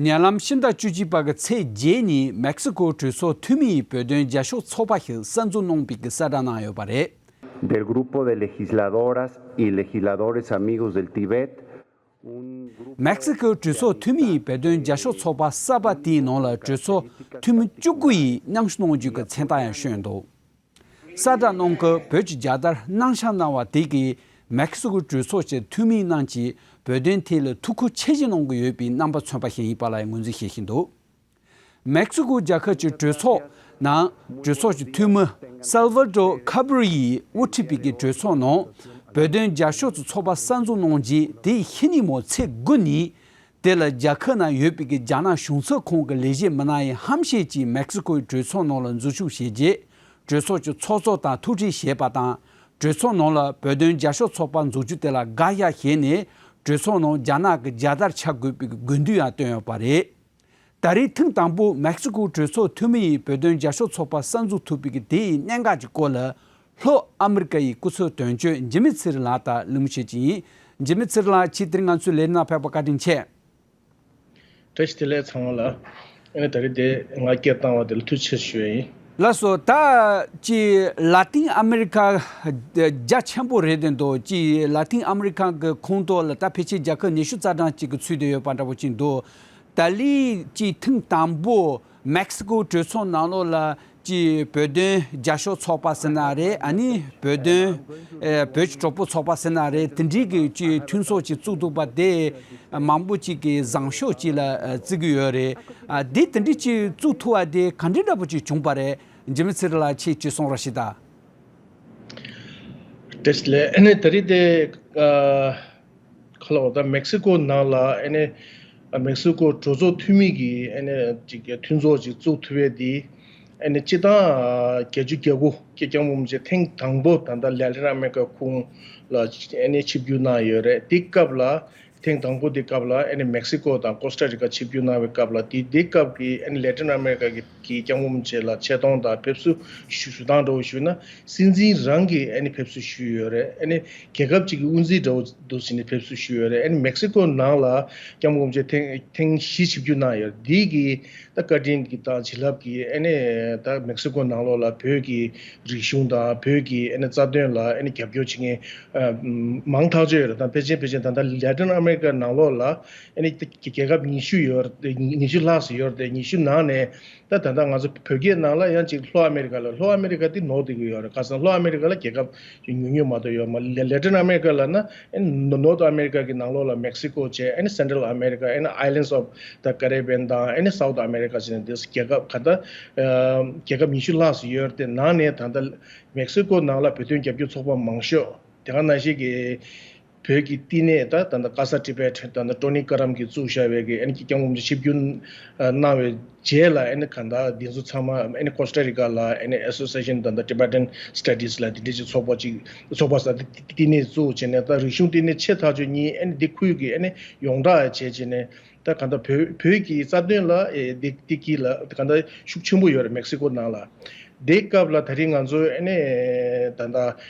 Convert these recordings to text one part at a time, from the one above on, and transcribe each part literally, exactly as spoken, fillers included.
ཉེ་ལམ་ཕྱི་ཟླ་བཅུ་གཅིག་པ་གི་ཚེས་བརྒྱད་ཉིན་མེག་སི་ཀོ་གྲོས་ཚོགས་འཐུས་མི་ཡིས་བོད་དོན་རྒྱབ་སྐྱོར་ཚོགས་པ་ཞིག་གསར་འཛུགས་གནང་བའི་གསལ་བསྒྲགས་གནང་ཡོད་པ་རེད། Del grupo de legisladoras y legisladores amigos del Tibet, un grupo མེག་སི་ཀོའི་གྲོས་ཚོགས་འཐུས་མི་ཡིས་བོད་དོན་རྒྱབ་སྐྱོར་ཚོགས་པ་གསར་པ་དེའི་ནང་ལ་གྲོས་ཚོགས་འཐུས་མི་བཅུ་དགུ་ཡིས་མཉམ་ཞུགས་གནང་རྒྱུ་གི་མཚན་རྟགས་ཡང་བསྐྲུན་འདུག་གསལ་བསྒྲགས་གནང་སྐབས་བོད་ཀྱི་རྒྱལ་དར་བསྣམས་ཤག་གནང་བ་དེ་གིས་མེག་སི་ཀོའི་གྲོས་ཚོགས་ཀྱི་འཐུས་མི་རྣམས་ཀྱིས་བོད་དོན་ཐད་ལ་ཐུགས་ཁུར་ཆེ་བཞེས་གནང་གི་ཡོད་པའི་རྣམ་པ་མཚོན་པ་ཞིག་ཡིན་པ་ལ་ངོས་འཛིན་བྱེད་བཞིན་འདུག་མེག་སི་ཀོ་རྒྱལ་ཁབ་ཀྱི་གྲོས་ཚོགས་ནང་གྲོས་ཚོགས་ཀྱི་འཐུས་མི་སལ་ཝ་ཌོ་ཁ་བྷ་རི་ཡིས་དབུ་ཁྲིད་པའི་གི་གྲོས་ཚོགས་ནང་བོད་དོན་རྒྱབ་སྐྱོར་གྱི་ཚོགས་པ་གསར་འཛུགས་གནང་རྗེས་དེའི་ཕྱི་ཉིན་མོ་ཚེས་དགུ་ཉིན་དེ་ལ་རྒྱལ་ཁབ་ནང་ཡོད་པའི་གི་རྒྱ་ནག་གཞུང་ཚབ་ཁང་གི་ལས་བྱེད་མི་སྣ་ཡིས་ཧམ་བཤད་ཀྱིས་མེག་སི་ཀོའི་གྲོས་ཚོགས་ནང་ལ་འཛུལ་ཞུགས་བྱས་རྗེས་གྲོས་ཚོགས་ཀྱི་ཚོགས་གཙོ་དང་ཐུག་འཕྲད་བྱས་པ་དང་གྲོས་ཚོགས་ནང་ལ་བོད་དོན་རྒྱབ་སྐྱོར་ཚོགས་པ་འཛུགས་རྒྱུ་དེ་ལ་དགག་བཞག་བྱས་ནས་གྲོས་ཚོགས་ནང་རྒྱ་ནག་གི་རྒྱལ་དར་འཕྱར་དགོས་པའི་དགོས་འདུན་ཡང་བཏོན་ཡོད་པ་རེད། ད་རེས་ཐེངས་དང་པོ་མེག་སི་ཀོའི་གྲོས་ཚོགས་འཐུས་མི་ཡིས་བོད་དོན་རྒྱབ་སྐྱོར་ཚོགས་པ་གསར་འཛུགས་ཐུབ་པའི་དེའི་གནད་འགག་གི་སྐོར་ལ་ལྷོ་ཨ་མི་རི་ཀ་ཡི་སྐུ་ཚབ་དོན་གཅོད་འཇིགས་མེད་ཚེ་རིང་ལགས་དང་གླེང་མོལ་བྱེད་ཀྱི་ཡིན། འཇིགས་མེད་ཚེ་རིང་ལགས་ཁྱེད་དེ་རིང་ང་ཚོའི་ལས་རིམ་ནང་ཕེབས་པར་བཀའ་དྲིན་ཆེ། བཀྲ་ཤིས་བདེ་ལེགས་ཚང་མ་ལ། ཨ་ནི་ད་རེས་དེ་ང་སྐད་བཏང་བ་དེ་ལ་ཐུགས་རྗེ་ཆེ་ཞུ་ཡ་ཡིན། ལགས་སོ། ད་ཅི་ལ་ཏིན་ཨ་མི་རི་ཀ་རྒྱ་ཆེན་པོ་རེད་དེ་འདུག་ཅི་ལ་ཏིན་ཨ་མི་རི་ཀ་གི་ཁོངས་གཏོགས་ལ་ད་ཕལ་ཆེར་རྒྱལ་ཁབ་ཉི་ཤུ་རྩ་གྲངས་ཅིག་གི་ཚུད་དེ་ཡོད་པ་འདྲ་པོ་ཅིག་འདུག་ད་ལི་ཅི་ཐེངས་དང་པོ་མེག་སི་ཀོ་གྲོས་ཚོགས་ནང་ལོགས་ལ་ཅི་བོད་དོན་རྒྱབ་སྐྱོར་ཚོགས་པ་ཟེར་ན་རེད། ཨ་ནི་བོད་དོན་ཨེ་བོད་ཀྱི་གྲོགས་པོ་ཚོགས་པ་ཟེར་ན་རེད། དེ་འདྲའི་གི་ཅི་མཐུན་ཚོགས་ཅིག་བཙུགས་འདུག་པ་དེ་མང་པོ་ཅིག་གིས་བཟང་ཕྱོགས་ཅིག་ལ་ཨ་བརྩི་གི་ཡོད་རེད། ཨ་འདི་དེ་འདྲའི་ཅིག་བཙུགས་ཐུབ་པ་དེ་ག་འདྲའི་འདྲ་པོ་ཅིག་བྱུང་པ་རེད། འཇིགས་མེད་ཚེ་རིང་ལགས་ཁྱེད་ཅིག་གསུང་རོགས་ཞུ་དང་། བཀྲ་ཤིས་བདེ་ལེགས། ཨ་ནི་ད་རེས་དེ་ཨ་ཁ་ལོ་ད་མེག་སི་ཀོ་ནང་ལ་ཨ་ནི་ཨ་མེག་སི་ཀོ་གྲོས་ཚོགས་འཐུས་མི་གིས་ཨ་ནི་ཅིག་མཐུན་ཚོགས་ཅིག་བཙུགས་ཐུབ་པའི་དེ་ཨ་ནི་སྤྱི་བཏང་བརྒྱད་ཅུ་གྱ་དགུ་སྐྱེ་ཁམས་སྒོ་མོ་ཆེ་ཐེངས་དང་པོ་ད་ལྟ་ལ་ཏིན་ཨ་མེ་རི་ཀ་ཁོངས་ལ་ཨ་ནི་ཆིབས་བསྒྱུར་གནང་ཡོད་རེད། དེ་སྐབས་ལ་ཐེངས་དང་པོ་དེ་སྐབས་ལ་ཨ་ནི་མེག་སི་ཀོ་དང་ཀོ་སྟ་རི་ཀ་ཆིབས་བསྒྱུར་གནང་བའི་སྐབས་ལ་དེ་དེ་སྐབས་ཀྱི་ཨ་ནི་ལ་ཏིན་ཨ་མེ་རི་ཀ་གི་གི་སྐྱབས་མགོན་ཆེ་ལ་ཆེ་མཐོང་དང་ཕེབས་བསུ་ཞུ་ཞུ་སྟངས་འདྲ་བོ་ཞུས་ན་སྲིད་འཛིན་རང་གིས་ཨ་ནི་ཕེབས་བསུ་ཞུས་ཡོད་རེད། ཨ་ནི་རྒྱལ་ཁབ་ཅིག་གི་དབུ་འཛིན་འདྲ་བོ་འདུག་ཟེར་ནས་ཕེབས་བསུ་ཞུས་ཡོད་རེད། ཨ་ནི་མེག་སི་ཀོ་ནང་ལ་སྐྱབས་མགོན་ཆེ་ཐེངས་ཐེངས་བཞི་ཆིབས་བསྒྱུར་གནང་ཡོད་རེད། འདི་གི་ད་བཀའ་དྲིན་གྱི་དང་བྱིན་རླབས་ཀྱིས་ཨ་ནི་ད་མེག་སི་ཀོ་ནང་ལོགས་ལ་བོད་ཀྱི་རིག་གཞུང་དང་བོད་ཀྱི་ཨ་ནི་རྩ་དོན་ལ་ཨ་ནི་རྒྱབ་སྐྱོར་བྱེད་མཁན་ཨ་མང་ཐག་ཆོད་ཡོད་རེད། ད་ཕལ་ཆེར་ཕལ་ཆེར་ད་ལྟ་ལ་ཏིན་ཨ་མེ་རི་ཀ་ནང་ལོགས་ལ་ཨ་ནི་རྒྱལ་ཁབ་ཉི་ཤུ་ཡོད་རེད། ཉི་ཤུ་ལྷག་ཙམ་ཡོད་རེད། ཉི་ཤུ་ནང་ནས་ད་ད་ལྟ་ང་ཚོ་བོད་སྐད་ནང་ལ་ཡང་ཅིག་ལྷོ་ཨ་མེ་རི་ཀ་ལ་ལྷོ་ཨ་མེ་རི་ཀ་དེ་ནོར་བསྡད་ཀྱི་ཡོད་རེད། ཁ་སང་ལྷོ་ཨ་མེ་རི་ཀ་ལ་རྒྱལ་ཁབ་ཉུང་ཉུང་མ་གཏོགས་ཡོད་མ་རེད། ལ་ཏིན་ཨ་མེ་རི་ཀ་ལབ་ན་ཨ་ནི་ནོར་ཐ་ཨ་མེ་རི་ཀ་གི་ནང་ལོགས་ལ་མེག་སི་ཀོ་བྱས་ཨ་ནི་སེན་ཊ་རལ་ཨ་མེ་རི་ཀ་ཨ་ནི་Islands of the Caribbean དང་ཨ་ནི་South America བྱས་ནས་དེ་རྒྱལ་ཁབ་ག་ད་རྒྱལ་ཁབ་ཉི་ཤུ་ལྷག་ཙམ་ཡོད་རེད། དེ་ནང་ནས་ད་ལྟ་མེག་སི་ཀོ་ནང་ལ་བོད་དོན་རྒྱབ་སྐྱོར་ཚོགས་པ་མང་ཤོས་དེ་ག་ནང་བཞིན་གྱི་བོད་ཀྱི་བསྟི་གནས་ད་ད་ལྟ་ཀ་ས་ཊི་བེ་ཊི་ད་ལྟ་ཊོ་ནི་ཀ་རམ་གྱིས་བཙུགས་བཞག་པའི་གི་ཨ་ནི་སྐྱབས་མགོན་ཆེ་ཆིབས་བསྒྱུར་གནང་བའི་རྗེས་ལ་ཨ་ནི་གང་ལྟར་འདི་ཚོ་ཚང་མ་ཨ་ནི་ཀོ་སྟ་རི་ཀ་ལ་ཨ་ནི་Association ད་ལྟ་Tibetan Studies ལ་དེ་འདྲ་ཞིག་ཚོགས་པ་ཅིག་ཚོགས་པ་ས་བསྟི་གནས་བཙུགས་བྱས་ནས་ད་རིག་གཞུང་བསྟི་གནས་ཆེ་ཐག་ཆོད་གཉིས་ཨ་ནི་འདི་ཁུལ་གྱི་ཨ་ནི་ཡོངས་གྲགས་བྱས་བྱས་ནས་ད་གང་ལྟར་བོད་བོད་ཀྱི་རྩ་དོན་ལ་ཨེ་འདི་འདི་གི་ལ་གང་ལྟར་ཤུགས་ཆེན་པོ་ཡོད་རེད་མེག་སི་ཀོ་ནང་ལ། དེའི་སྐབས་ལ་ད་རིང་ང་ཚོ་ཨ་ནི་ད་ལྟ་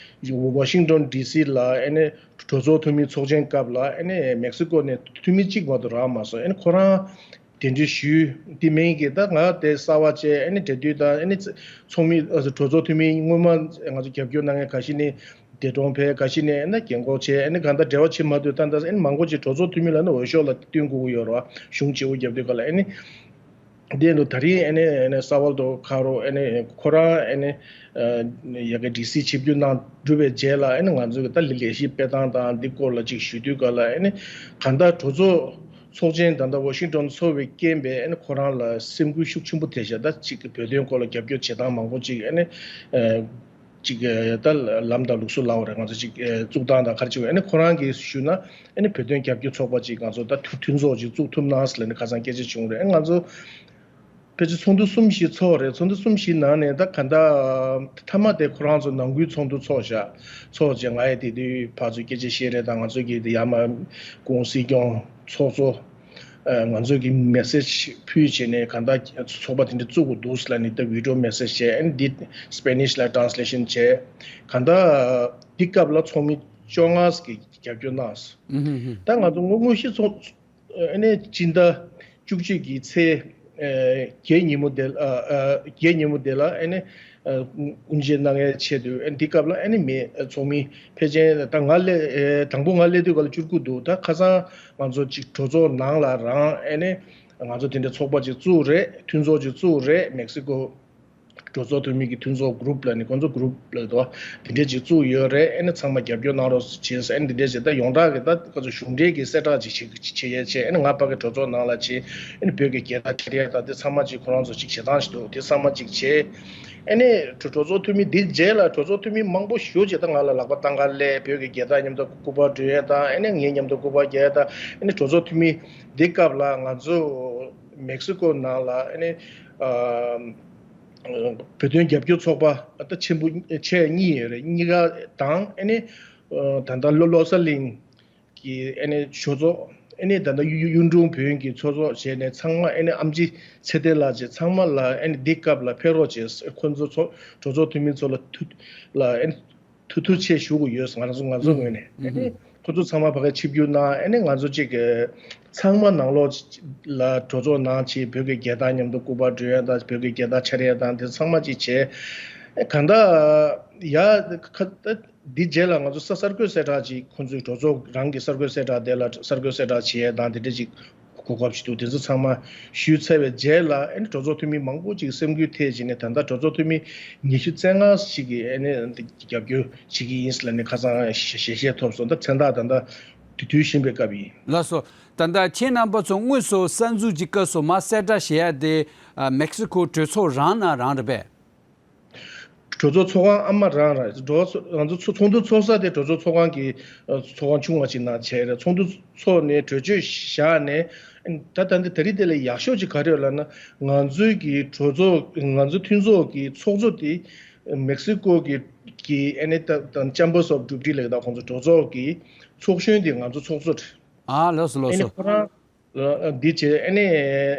ཝ་ཤིང་ཊོན་ཌི་སི་ལ་ཨ་ནི་གྲོས་ཚོགས་འཐུས་མི་ཚོགས་ཆེན་སྐབས་ལ་ཨ་ནི་མེག་སི་ཀོ་ནས་འཐུས་མི་གཅིག་མ་གཏོགས་རག་མ་སོང་། ཨ་ནི་ཁོ་རང་གདན་འདྲེན་ཞུས་དེ་མིན་གྱི་ད་ང་དེ་གསར་པ་བྱས་ཨ་ནི་འབྲེལ་མཐུད་དང་ཨ་ནི་ཚོགས་མི་གྲོས་ཚོགས་འཐུས་མི་སྔོན་མ་ང་ཚོ་རྒྱབ་སྐྱོར་གནང་མཁན་ཁ་ཤས་ནི་འདས་གྲོངས་ཕེབས། ཁ་ཤས་ནི་ཨ་ནི་རྒན་འཁོགས་བྱས་ཨ་ནི་གང་ལྟར་འབྲེལ་བ་བྱེད་མ་ཐུབ། ད་ལྟ་ཨ་ནི་མང་པོ་ཅིག་གྲོས་ཚོགས་འཐུས་མི་ལ་ནི་འོས་ཤོག་ལ་བསྟུན་དགོས་ཀྱི་ཡོད་རེད་བ། གཞུང་བརྗེ་པོ་རྒྱབ་དུས་སྐབས་ལ་ཨ་ནི། དེ་ནི་ད་རིང་ཨ་ནི་ཨ་ནི་ས་ཝལ་དོ་ཁ་རོ་ཨ་ནི་ཁོ་རང་ཨ་ནི་ཡ་གི་ཌི་སི་ཆིབས་བསྒྱུར་གནང་གྲུབ་པའི་རྗེས་ལ་ཨ་ནི་ང་ཚོ་གི་ད་ལས་གཞི་སྤེལ་སྟངས་དང་འདི་སྐོར་ལ་ཅིག་ཞུ་དུས་ག་ལ་ཨ་ནི་གང་ལྟར་གྲོས་ཚོགས་ཚོགས་ཆེན་ད་ལྟ་ཝ་ཤིང་ཊོན་ཚོགས་པའི་རྐྱེན་པས་ཨ་ནི་ཁོ་རང་ལ་སེམས་འགུལ་ཤུགས་ཆེན་པོ་ཐེབས་ཤག་ད་ཅིག་གི་བོད་དོན་སྐོར་ལ་རྒྱབ་སྐྱོར་བྱེད་སྟངས་མང་པོ་ཅིག་ཨ་ནི། ཅིག་ད་ལམ་དང་ལུགས་སྲོལ་ལབ་དགོས་རེད། ང་ཚོ་ཅིག་བཙུགས་སྟངས་དང་ག་རེ་བྱེད་དགོས། ཨ་ནི་ཁོ་རང་གིས་ཞུས་ན་ཨ་ནི་བོད་དོན་རྒྱབ་སྐྱོར་ཚོགས་པ་ཅིག་ང་ཚོ་ད་མཐུན་མཐུན་ཚོགས་ཅིག་བཙུགས་ཐུབ་ན་ཟེར་ལབ་ནས་ཁ་སང་སྐད་ཆ་བྱུང་རེད། ཨ་ནི་ང་ཚོ་ཕལ་ཆེར་ཚོགས་འདུ་གསུམ་བཞི་ཚོགས་རེད། ཚོགས་འདུ་གསུམ་བཞི་ནང་ནས་ད་ག་ད་མཐའ་མ་དེ་ཁོ་རང་ཚོ་ནང་ཁུལ་ཚོགས་འདུ་ཚོགས་བཞག་ཚོགས་རྗེས་ང་ཡི་དེ་དུས་ཕར་ཚུར་སྐད་ཆ་བཤད་རེད། ད་ང་ཚོ་གི་དེ་ཡར་མར་ཀུང་སྲིད་སྐྱོང་ཚོགས་གཙོ། ང་ཚོ་གི་མེ་སེ་ཇི་ཕུལ་བྱས་ནས་གང་ལྟར་ཚོགས་པ་དེ་འདྲ་བཙུགས་དགོས་འདུག་ཟེར་ལབ་ནས་ད་བི་ཌི་ཡོ་མེ་སེ་ཇི་བྱས། ཨ་ནི་འདི་སི་པེ་ནིཤ་ལ་ཊ་རན་སི་ལེ་ཤན་བྱས། གང་ལྟར་འདི་སྐབས་ལ་ཚོགས་མི་བཅོ་ལྔ་ཟིག་གིས་རྒྱབ་སྐྱོར་གནང་སོང་། ད་ང་ཚོ་དངོས་དངོས་གཞི་ཚོགས་ཨ་ནི་སྤྱི་ཟླ་ བཅུ་གཅིག་གི་ཚེས་ཨ་བརྒྱད་ཉིན་མོ་དེ་ལ་ཨ་ཨ་བརྒྱད་ཉིན་མོ་དེ་ལ་ཨ་ནི་ཨ་དབུ་འབྱེད་གནང་ཡའི་ཆེད་དུ་ཨ་ནི་འདི་སྐབས་ལ་ཨ་ནི་མི་ཚོགས་མི་ཕལ་ཆེར་ད་ང་སླེབས་ཨ་དང་པོ་ང་སླེབས་དུས་སྐབས་ལ་བཅུ་དགུ་འདུག་ད་ཁ་སང་ང་ཚོ་ཅིག་གྲོས་ཚོགས་ནང་ལ་རང་ཨ་ནི་ང་ཚོ་དེ་འདྲའི་ཚོགས་པ་ཅིག་བཙུགས་རེད། མཐུན་ཚོགས་ཅིག་བཙུགས་རེད། མེག་སི་ཀོ་གྲོས་ཚོགས་འཐུས་མི་གི་མཐུན་ཚོགས་གུ་རུབ་ལ་ནི་ཁོང་ཚོ་གུ་རུབ་ལ་དོ་དེ་འདྲས་ཅིག་བཙུགས་ཡོད་རེད། ཨ་ནི་ཚང་མ་རྒྱབ་སྐྱོར་གནང་རོགས་བྱེད་ཟེར། ཨ་ནི་འདི་འདྲས་བྱེད་ད་ཡོངས་གྲགས་ཀྱི་ད་ཁོ་ཚོ་གཞུང་འབྲེལ་གྱི་གསལ་བསྒྲགས་ཅིག་བྱེད་བྱེད་ཡས་བྱས། ཨ་ནི་ང་ཕ་གི་གྲོས་ཚོགས་ནང་ལ་ཕྱིན། ཨ་ནི་བོད་ཀྱི་རྒྱལ་དར་འཕྱར་ཡས་ད་དེ་ཚང་མ་ཅིག་ཁོ་རང་ཚོ་ཅིག་བྱེད་སྟངས་ཤིག་འདུག་དེ་ཚང་མ་ཅིག་བྱས། ཨ་ནི་གྲོས་གྲོས་ཚོགས་འཐུས་མི་འདི་རྗེས་ལ་གྲོས་ཚོགས་འཐུས་མི་མང་པོ་ཞེ་ཅིག་ད་ང་ལ་ལག་པ་བཏང་ག་སླེབས། བོད་ཀྱི་རྒྱལ་དར་མཉམ་དུ་སྐུ་པར་སྒྲོན་ཡས་དང་། ཨ་ནི་ངའི་མཉམ་དུ་སྐུ་པར་རྒྱག་ཡས་དང་། ཨ་ནི་གྲོས་ཚོགས་འཐུས་མི་འདི་སྐབས་ལ་ང་ཚོ་མེག་སི་ཀོ་ནང་ལ་ཨ་ནི་ཨ། བོད་དོན་རྒྱབ་སྐྱོར་ཚོགས་པ་ད་ཆེན་པོ་ཆེ་གཉིས་ཡོད་རེད། གཉིས་ཀ་དང་ཨ་ནི་ད་ལྟ་བློ་བློ་གསལ་གླིང་གི་ཨ་ནི་ཆོས་ཚོགས། ཨ་ནི་ད་ལྟ་གཡུ་གཡུང་དྲུང་བོན་གྱི་ཚོགས་གཙོ་བྱས་ནས་ཚང་མ་ཨ་ནི་ཨེམ་ཆི་ཚེ་བརྟན་ལགས་བཅས་ཚང་མ་ལ་ཨ་ནི་འདི་སྐབས་ལ་ཕེབས་རོགས་བྱས། ཁོ་ཚོ་ཚོགས་གྲོས་ཚོགས་འཐུས་མི་ཚོ་ལ་ཐུགས་ལ་ཨ་ནི་ཐུགས་ཐུགས་རྗེ་ཆེ་ཞུ་དགོས་ཡོད། ང་རང་ཚོ་ང་ཚོ་ངོས་ནས་ཨ་ནི་ཁོ་ཚོ་ཚང་མ་ཕ་གིར་ཆིབས་བསྒྱུར་གནང་། ཨ་ནི་ང་ཚོ་གཅིག་གི་ཚང་མ་ནང་ལོགས་ལ་གྲོས་ཚོགས་ནང་ཕྱིན། བོད་ཀྱི་རྒྱལ་དར་མཉམ་དུ་སྐུ་པར་སྒྲོན་ཡས་དང་། བོད་ཀྱི་རྒྱལ་དར་འཕྱར་ཡས་དང་། དེ་ཚང་མ་གཅིག་བྱས། ཨ་གང་ལྟར་ཡ་ཁ་ད་འདི་རྗེས་ལ་ང་ཚོ་ས་གསར་འགོད་གསལ་བསྒྲགས་ཅིག་ཁོང་ཚོའི་གྲོས་ཚོགས་རང་གི་གསར་འགོད་གསལ་བསྒྲགས་དེ་ལ་གསར་འགོད་གསལ་བསྒྲགས་བྱེད་ཡས་དང་དེ་འདྲ་ཅིག་གོ་སྐབས་ཤིག་འདུག་དེ་ཚོ་ཚང་མ་ཞུས་ཚར་བའི་རྗེས་ལ་ཨ་ནི་གྲོས་ཚོགས་འཐུས་མི་མང་པོ་ཅིག་སེམས་འགུལ་ཐེབས་བྱས་ནས་ད་ལྟ་གྲོས་ཚོགས་འཐུས་མི་ཉི་ཤུ་རྩ་ལྔ་ཞིག་གིས་ཨ་ནི་རྒྱབ་སྐྱོར་བྱེད་ཀྱི་ཡིན་ལབ་ནས་ཁ་སང་ཞལ་ཞལ་བཞེས་ཐོབ་སོང་། ད་མཚན་རྟགས་ད་ལྟ་དེ་དུས་ཕྱིན་པའི་སྐབས་ཡིན། ལགས་སོ། ད་ལྟ་ཁྱེད་རྣམ་པ་ཚོ་དངོས་སུ་གསར་འཛུགས་ཀྱི་སྐབས་སུ་མར་གསལ་བསྒྲགས་བྱེད་ཡ་དེ་ཨ་མེག་སི་ཀོ་གྲོས་ཚོགས་རང་ནང་རང་རེད་པས། གྲོས་ཚོགས་ཚོགས་ཁང་ཨ་མ་རང་རང་གྲོས་ཚོགས་ང་ཚོ་ཚོགས་ཚོགས་འདུ་ཚོགས་ས་དེ་གྲོས་ཚོགས་ཚོགས་ཁང་གི་ཨ་ཚོགས་ཁང་ཆུང་བ་ཞིག་ནང་བྱས་རེད། ཚོགས་འདུ་ཚོགས་ནས་གྲོས་ཆོད་བཞག་ནས་ད་ད་ལྟ་དེ་རིང་དེ་ལས་ཡག་ཤོས་ཅིག་ག་རེ་ཡོད་ལབ་ན། ང་ཚོའི་གི་གྲོས་ཚོགས་ང་ཚོ་མཐུན་ཚོགས་ཀྱི་ཚོགས་གཙོ་དེ་མེག་སི་ཀོ་གི་གི་ཨ་ནི་ད་ད་Chambers of Deputy ལབ་ད་ཁོང་ཚོ་གྲོས་ཚོགས་ཀྱི་ཚོགས་གཞོན་དེ་ང་ཚོ་ཚོགས་གཙོ་རེད། ཨ་ལགས་སོ་ཨ་ལགས་ནི་སོ། ཁོ་རང་ལ་འདི་བྱས། ཨ་ནི་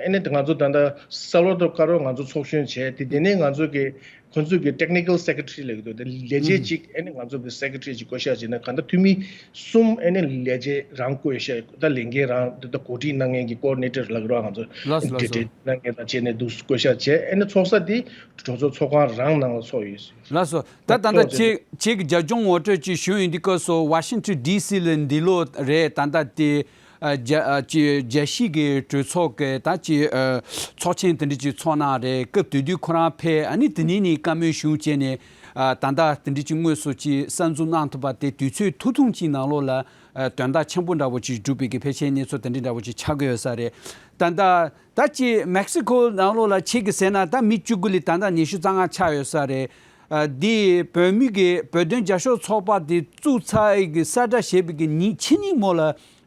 ཨ་ནི་ང་ཚོ་ད་ལྟ་སལ་ཝ་དོར་ཀ་རོ་ང་ཚོ་ཚོགས་གཞོན་བྱས། དེ་དེ་ནས་ང་ཚོ་གི་ཁོ་ཚོ་གི་Technical Secretary ལབ་ཀྱི་འདུག་དེ་ལས་བྱེད་ཅིག་ཨ་ནི་ང་ཚོ་གི་Secretary ཅིག་བསྐོ་བཞག་བྱས་ནས་གང་ལྟར་འཐུས་མི་གསུམ་ཨ་ནི་ལས་བྱེད་རང་བསྐོ་བཞག་ད་ལས་འགན་རང་དེ་ད་གོ་སྒྲིག་གནང་མཁན་གྱི་Coordinator ལབ་ཀྱི་རེད་པ། ང་ཚོ་ལགས་སོ་ལགས་སོ། འབྲེལ་གནང་མཁན་དང་བྱས་ནས་འདུག་བསྐོ་བཞག་བྱས། ཨ་ནི་ཚོགས་ས་དེ་གྲོས་ཚོགས་ཚོགས་ཁང་རང་ནང་ལ་ཚོགས་ཡོད། ལགས་སོ། ད་ད་ལྟ་ཚོགས་བྱས། ཁྱེད་ཁྱེད་ཀྱི་རྒྱབ་ལྗོངས་ངོ་སྤྲོད་ཅིག་ཞུ་ཡོང་དུས་སྐབས་སུ་Washington D C ལ་འདི་ལོ་རེད་ད་ལྟ་དེ་ཨ་རྒྱ་ཨ་ཅི་རྒྱལ་སྤྱིའི་གི་གྲོས་ཚོགས་ཀྱི་ད་ཅི་ཨ་ཚོགས་ཆེན་དེ་འདྲ་ཅིག་ཚོགས་གནང་རེད། སྐབས་དེ་དུས་ཁོ་རང་ཕེབས། ཨ་ནི་དེ་ནས་ནི་བཀའ་མོལ་ཞུ་བྱས་ནས་ཨ་ད་ལྟ་དེ་འདྲ་ཅིག་དངོས་སུ་ཅིག་གསར་འཛུགས་གནང་ཐུབ་པ་དེ་དུས་ཚོད་ཐུང་ཐུང་ཅིག་ནང་ལོགས་ལ་ཨ་དོན་དག་ཆེན་པོ་འདྲ་བོ་ཅིག་བསྒྲུབས་པའི་གི་ཕལ་ཆེར་གནས་ཚུལ་དེ་འདྲ་འདྲ་བོ་ཅིག་ཆགས་ཀྱི་ཡོད་ས་རེད། ད་ལྟ་ད་ཅི་མེག་སི་ཀོ་ནང་ལོགས་ལ་ཁྱེད་ཀྱིས་ཟེར་ན་ད་མི་བཅུ་དགུ་ལས་ད་ལྟ་ཉི་ཤུ་རྩ་ལྔ་ཆགས་ཡོད་ས་རེད། ཨ་འདི་བོད་མི་གི་བོད་དོན་རྒྱབ་སྐྱོར་ཚོགས་པ་དེ་བཙུགས་ཚར་ཡི་གི་གསལ་བསྒྲགས་བྱས་པའི་གི་ཉིན་ཕྱི་ཉིན་མོ་ལ་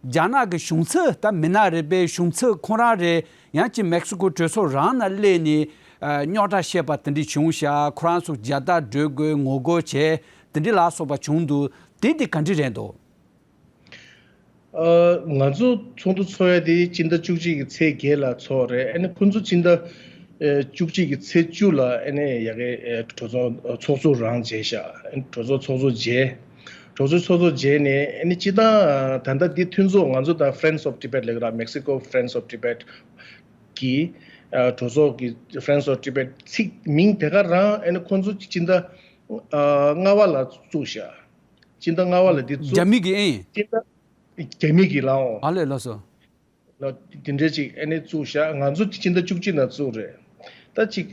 རྒྱ་ནག་གི་གཞུང་ཚབ་ད་མི་ནག་རེད་པས། གཞུང་ཚབ་ཁོ་རང་རེད། ཡང་ཅི་མེག་སི་ཀོ་གྲོས་ཚོགས་རང་ནང་སླེབས་ནས་ཨ་རྙོག་དྲ་བཤད་པ་དེ་འདྲ་བྱུང་ཤག་ཁོ་རང་ཚོ་རྒྱལ་དར་སྒྲོལ་དགོས་ངོ་རྒོལ་བྱས་དེ་འདྲ་ལ་སོགས་པ་བྱུང་འདུག་དེ་དེ་ག་འདྲ་རེད་འདུག་ཨ་ང་ཚོ་ཚོགས་འདུ་ཚོགས་ཡ་དེ་སྤྱི་ཟླ་བཅུ་གཅིག་གི་ཚེས་བརྒྱད་ལ་ཚོགས་རེད། ཨ་ནི་ཁོང་ཚོ་སྤྱི་ཟླ་ཨ་བཅུ་གཅིག་གི་ཚེས་བཅུ་ལ་ཨ་ནི་ཡ་གི་ཨ་གྲོས་ཚོགས་ཚོགས་གཙོ་རང་མཇལ་ཤག་ཨ་ནི་གྲོས་ཚོགས་ཚོགས་གཙོ་མཇལ། གྲོས་ཚོགས་ཚོགས་གཙོ་མཇལ་ནས་ཨ་ནི་སྤྱི་བཏང་ད་ལྟ་འདི་མཐུན་ཚོགས་ང་ཚོ་དང་Friends of Tibet ལབ་ཀྱི་ར། Mexico Friends of Tibet གི་ཨ་གྲོས་ཚོགས་ཀྱི་Friends of Tibet ཚིག་མིང་དེ་ག་རང་ཨ་ནི་ཁོང་ཚོ་སྤྱི་ཟླ་ཨ་ལྔ་པ་ལ་བཙུགས་ཤག་སྤྱི་ཟླ་ལྔ་པ་ལ་འདི་བཙུགས། རྒྱ་མི་གི་ཨེ་ཡིན། སྤྱི་ཟླ་རྒྱ་མི་གི་ལའོ། ཨ་ལས་ལགས་སོ། ལ་དེ་འདྲས་ཅིག་ཨ་ནི་བཙུགས་ཤག་ང་ཚོ་སྤྱི་ཟླ་བཅུ་གཅིག་ནང་བཙུགས་རེད། ད་ཅིག་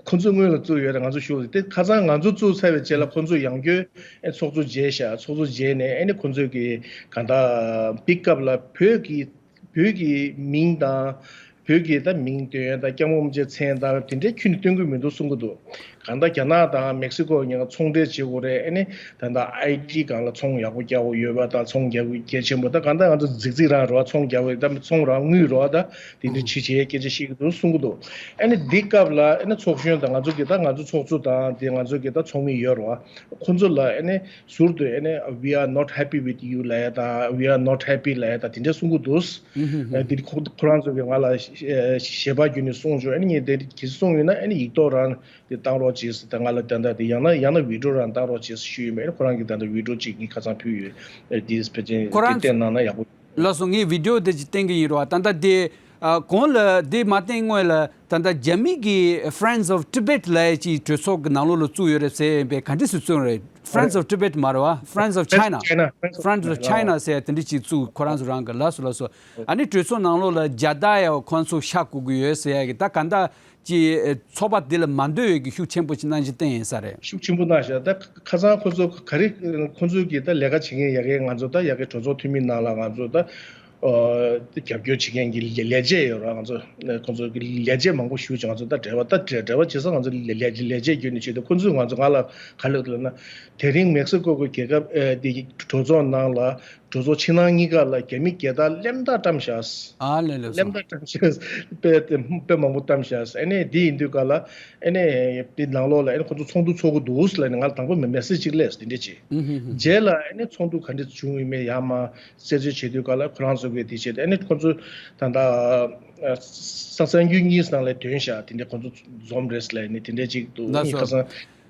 ཁོ་ཚོ་སྔོན་ལ་བཙུགས་ཡོད་རེད། ང་ཚོ་ཞུ་རེད། དེ་ཁ་སང་ང་ཚོ་བཙུགས་ཚར་བའི་རྗེས་ལ་ཁོ་ཚོ་ཡང་བསྐྱར་ཨ་ཚོགས་གཙོ་མཇལ་ཤག་ཚོགས་གཙོ་མཇལ་ནས་ཨ་ནི་ཁོ་ཚོས་ཀྱི་གང་ལྟར་པིག་ཨབ་ལ་བོད་ཀྱི་བོད་ཀྱི་མིང་དང་། བོད་ཀྱི་ད་མིང་འདོན་ཡ་དང་། སྐྱབས་མགོན་རིན་པོ་ཆེའི་མཚན་དང་དེ་འདྲའི་ཁྱོན་ནས་འདོན་གྱི་མི་འདུག་གསུང་གི་འདུག་གང་ལྟར་རྒྱ་ནག་དང་མེག་སི་ཀོ་གཉིས་ཀ་ཚོང་འབྲེལ་བྱེད་དགོས་རེད། ཨ་ནི་ད་ལྟ་ཨའི་ཏི་སྒང་ལ་ཚོང་ཡག་པོ་རྒྱག་དགོས་ཡོད་པ་དང་། ཚོང་རྒྱག་དགོས་གལ་ཆེན་པོ། ད་གང་ལྟར་ང་ཚོ་རྫིག་རྫིག་རང་རོ། ཚོང་རྒྱག་དགོས་ད་ཚོང་རང་དངུལ་རོ། ད་དེ་འདྲ་བྱེད་བྱེད་སྐད་ཆ་བཤད་ཀྱི་འདུག་གསུང་གི་འདུག་ཨ་ནི་འདི་སྐབས་ལ་ཨ་ནི་ཚོགས་གཞོན་དང་ང་ཚོ་གི་ད་ང་ཚོ་ཚོགས་གཙོ་དང་དེ་ང་ཚོ་གི་ད་ཚོགས་མི་ཡོད་རོ། ཁོ་ཚོ་ལ་ཨ་ནི་ཟུར་དུ་ཨ་ནི་We are not happy with you ལབ་ཡ་དང་། We are not happy ལབ་ཡ་དང་དེ་འདྲ་གསུང་གི་འདུག་ཨ་དེ་ཁོ་ཁོ་རང་ཚོ་གིས་ང་ལ་ཞལ་པར་བརྒྱུད་ནས་གསུངས་བྱུང་། ཨ་ནི་ངས་དེ་གལ་སྲིད་གསུངས་ཡོད་ན་ཨ་ནི་ཡིག་ཐོག་རང་དེ་བཏང་རོགས་བྱེད་ཟེར། ད་ང་ལ་ད་ལྟ་དེ་ཡང་ན་ཡང་ན་བི་ཌི་ཡོ་རང་བཏང་རོགས་བྱེད་ཟེར་ཞུས་ཡོད་མེད། ཁོ་རང་གིས་ད་ལྟ་བི་ཌི་ཡོ་གཅིག་ངས་ཁ་སང་ཕུལ་ཡོད། ཨ་དེ་ཕལ་ཆེར་ཁོ་རང་དེ་བསྟན་གནང་ན་ཡག་པོ། ལགས་སོ། ངས་བི་ཌི་ཡོ་དེ་ཅིག་བསྟན་གྱི་ཡིན་རོགས། ད་ལྟ་དེ་ ཨ། གོང་ལ་འདི་མ་བསྟན་སྔོན་ལ་ད་ལྟ་རྒྱ་མི་གི་Friends of Tibet་ལབ་ཡ་ཅིག་གྲོས་ཚོགས་ཀྱི་ནང་ལོགས་ལ་བཙུགས་ཡོད་རེད་ཟེར་ཡིན་པས། ག་འདྲ་སེ་བཙུགས་རེད། Friends of Tibet་མ་རེད་བ། Friends of China། Friends of China་ཟེར་ཡ་དེ་འདྲ་ཅིག་བཙུགས། ཁོ་རང་ཚོ་རང་གི། ལགས་སོ། ལགས་སོ། ཨ་ནི་གྲོས་ཚོགས་ནང་ལོགས་ལ་རྒྱ་དར་ཡང་ཁོང་ཚོ་ཤར་དགོས་ཀྱི་ཡོད་ཟེར་ཡ་གི། ད་ག་འདྲ་ཅིག་ཚོགས་པ་འདི་ལ་མ་འདོད་ཡོད་ཀྱི་ཤུགས་ཆེན་པོ་ཅིག་གནང་རྒྱུ་བསྟན་ཡིན་ས་རེད། ཤུགས་ཆེན་པོ་གནང་ཤག་ད་ཁ་སང་ཁོ་ཚོ་ག་རེ་ཁོ་ཚོ་གི་ད་ལས་ཀ་བྱེད་མཁན་ཡ་གི་ང་ཚོ་ད་ཡ་གི་གྲོས་ཚོགས་འཐུས་མི་ནང་ལ་ང་ཚོ་ད། ཨོ། དེ་རྒྱབ་སྐྱོར་བྱེད་མཁན་གྱི་ལས་ལས་བྱེད་ཡོད་ར། ང་ཚོ་ཁོང་ཚོ་གི་ལས་བྱེད་མང་པོ་ཞུགས་བྱུང་། ང་ཚོ་ད་འབྲེལ་བ་ད་འབྲེལ་འབྲེལ་བ་བྱེད་ས་ང་ཚོ་ལས་ལས་ལས་བྱེད་བརྒྱུད་ནས་བྱེད་དུས། ཁོང་ཚོས་ང་ཚོ་ང་ལ་ག་ལབ་ལབ་ན། དེ་རིང་མེག་སི་ཀོ་གི་རྒྱལ་ཁབ་ཨེ་དེ་གྲོས་ཚོགས་ནང་ལ་གྲོས་ཚོགས་ཕྱི་ནང་གཉིས་ཀ་ལ་རྒྱ་མི་རྒྱལ་དར་སླེབས་མདའ་བཀྲམ་བཞག་ཨ་ལས་ལས་སོ། སླེབས་མདའ་བཀྲམ་བཞག་དཔེ་དེ་དཔེ་མང་པོ་བཀྲམ་བཞག་ཨ་ནི་དེ་ཡིན་དུས་ག་ལ་ཨ་ནི་དེ་ནང་ལོགས་ལ་ཨ་ནི་ཁོང་ཚོ་ཚོགས་འདུ་ཚོགས་ཀྱི་འདུག་ལབ་ནས་ང་ལ་དང་པོ་མེ་མེ་སེ་ཇི་ཅིག་སླེབས། དེ་འདྲ་བྱས། ཨུ་ཧུ་ཧུ། རྗེས་ལ་ཨ་ནི་ཚོགས་འདུ་ག་འདྲ་བྱུང་ཡོད་མེད་ཡར་མར་རྩད་གཅོད་བྱེད་དུས་ག་ལ་ཁོ་རང་ཚོ་གིས་དེ་བྱས་ཏེ། ཨ་ནི་ཁོ་ཚོ་ད་ལྟ་ས་གསར་འགྱུར་གཉིས་ནང་ལ་ཐོན་ཤག་དེ་འདྲ་ཁོ་ཚོ་འཛོམས་རེད་ལབ་ནས་དེ་འདྲ་ཅིག་འདུག་ལགས་སོ། ཨ་ནི་ཁ་སང་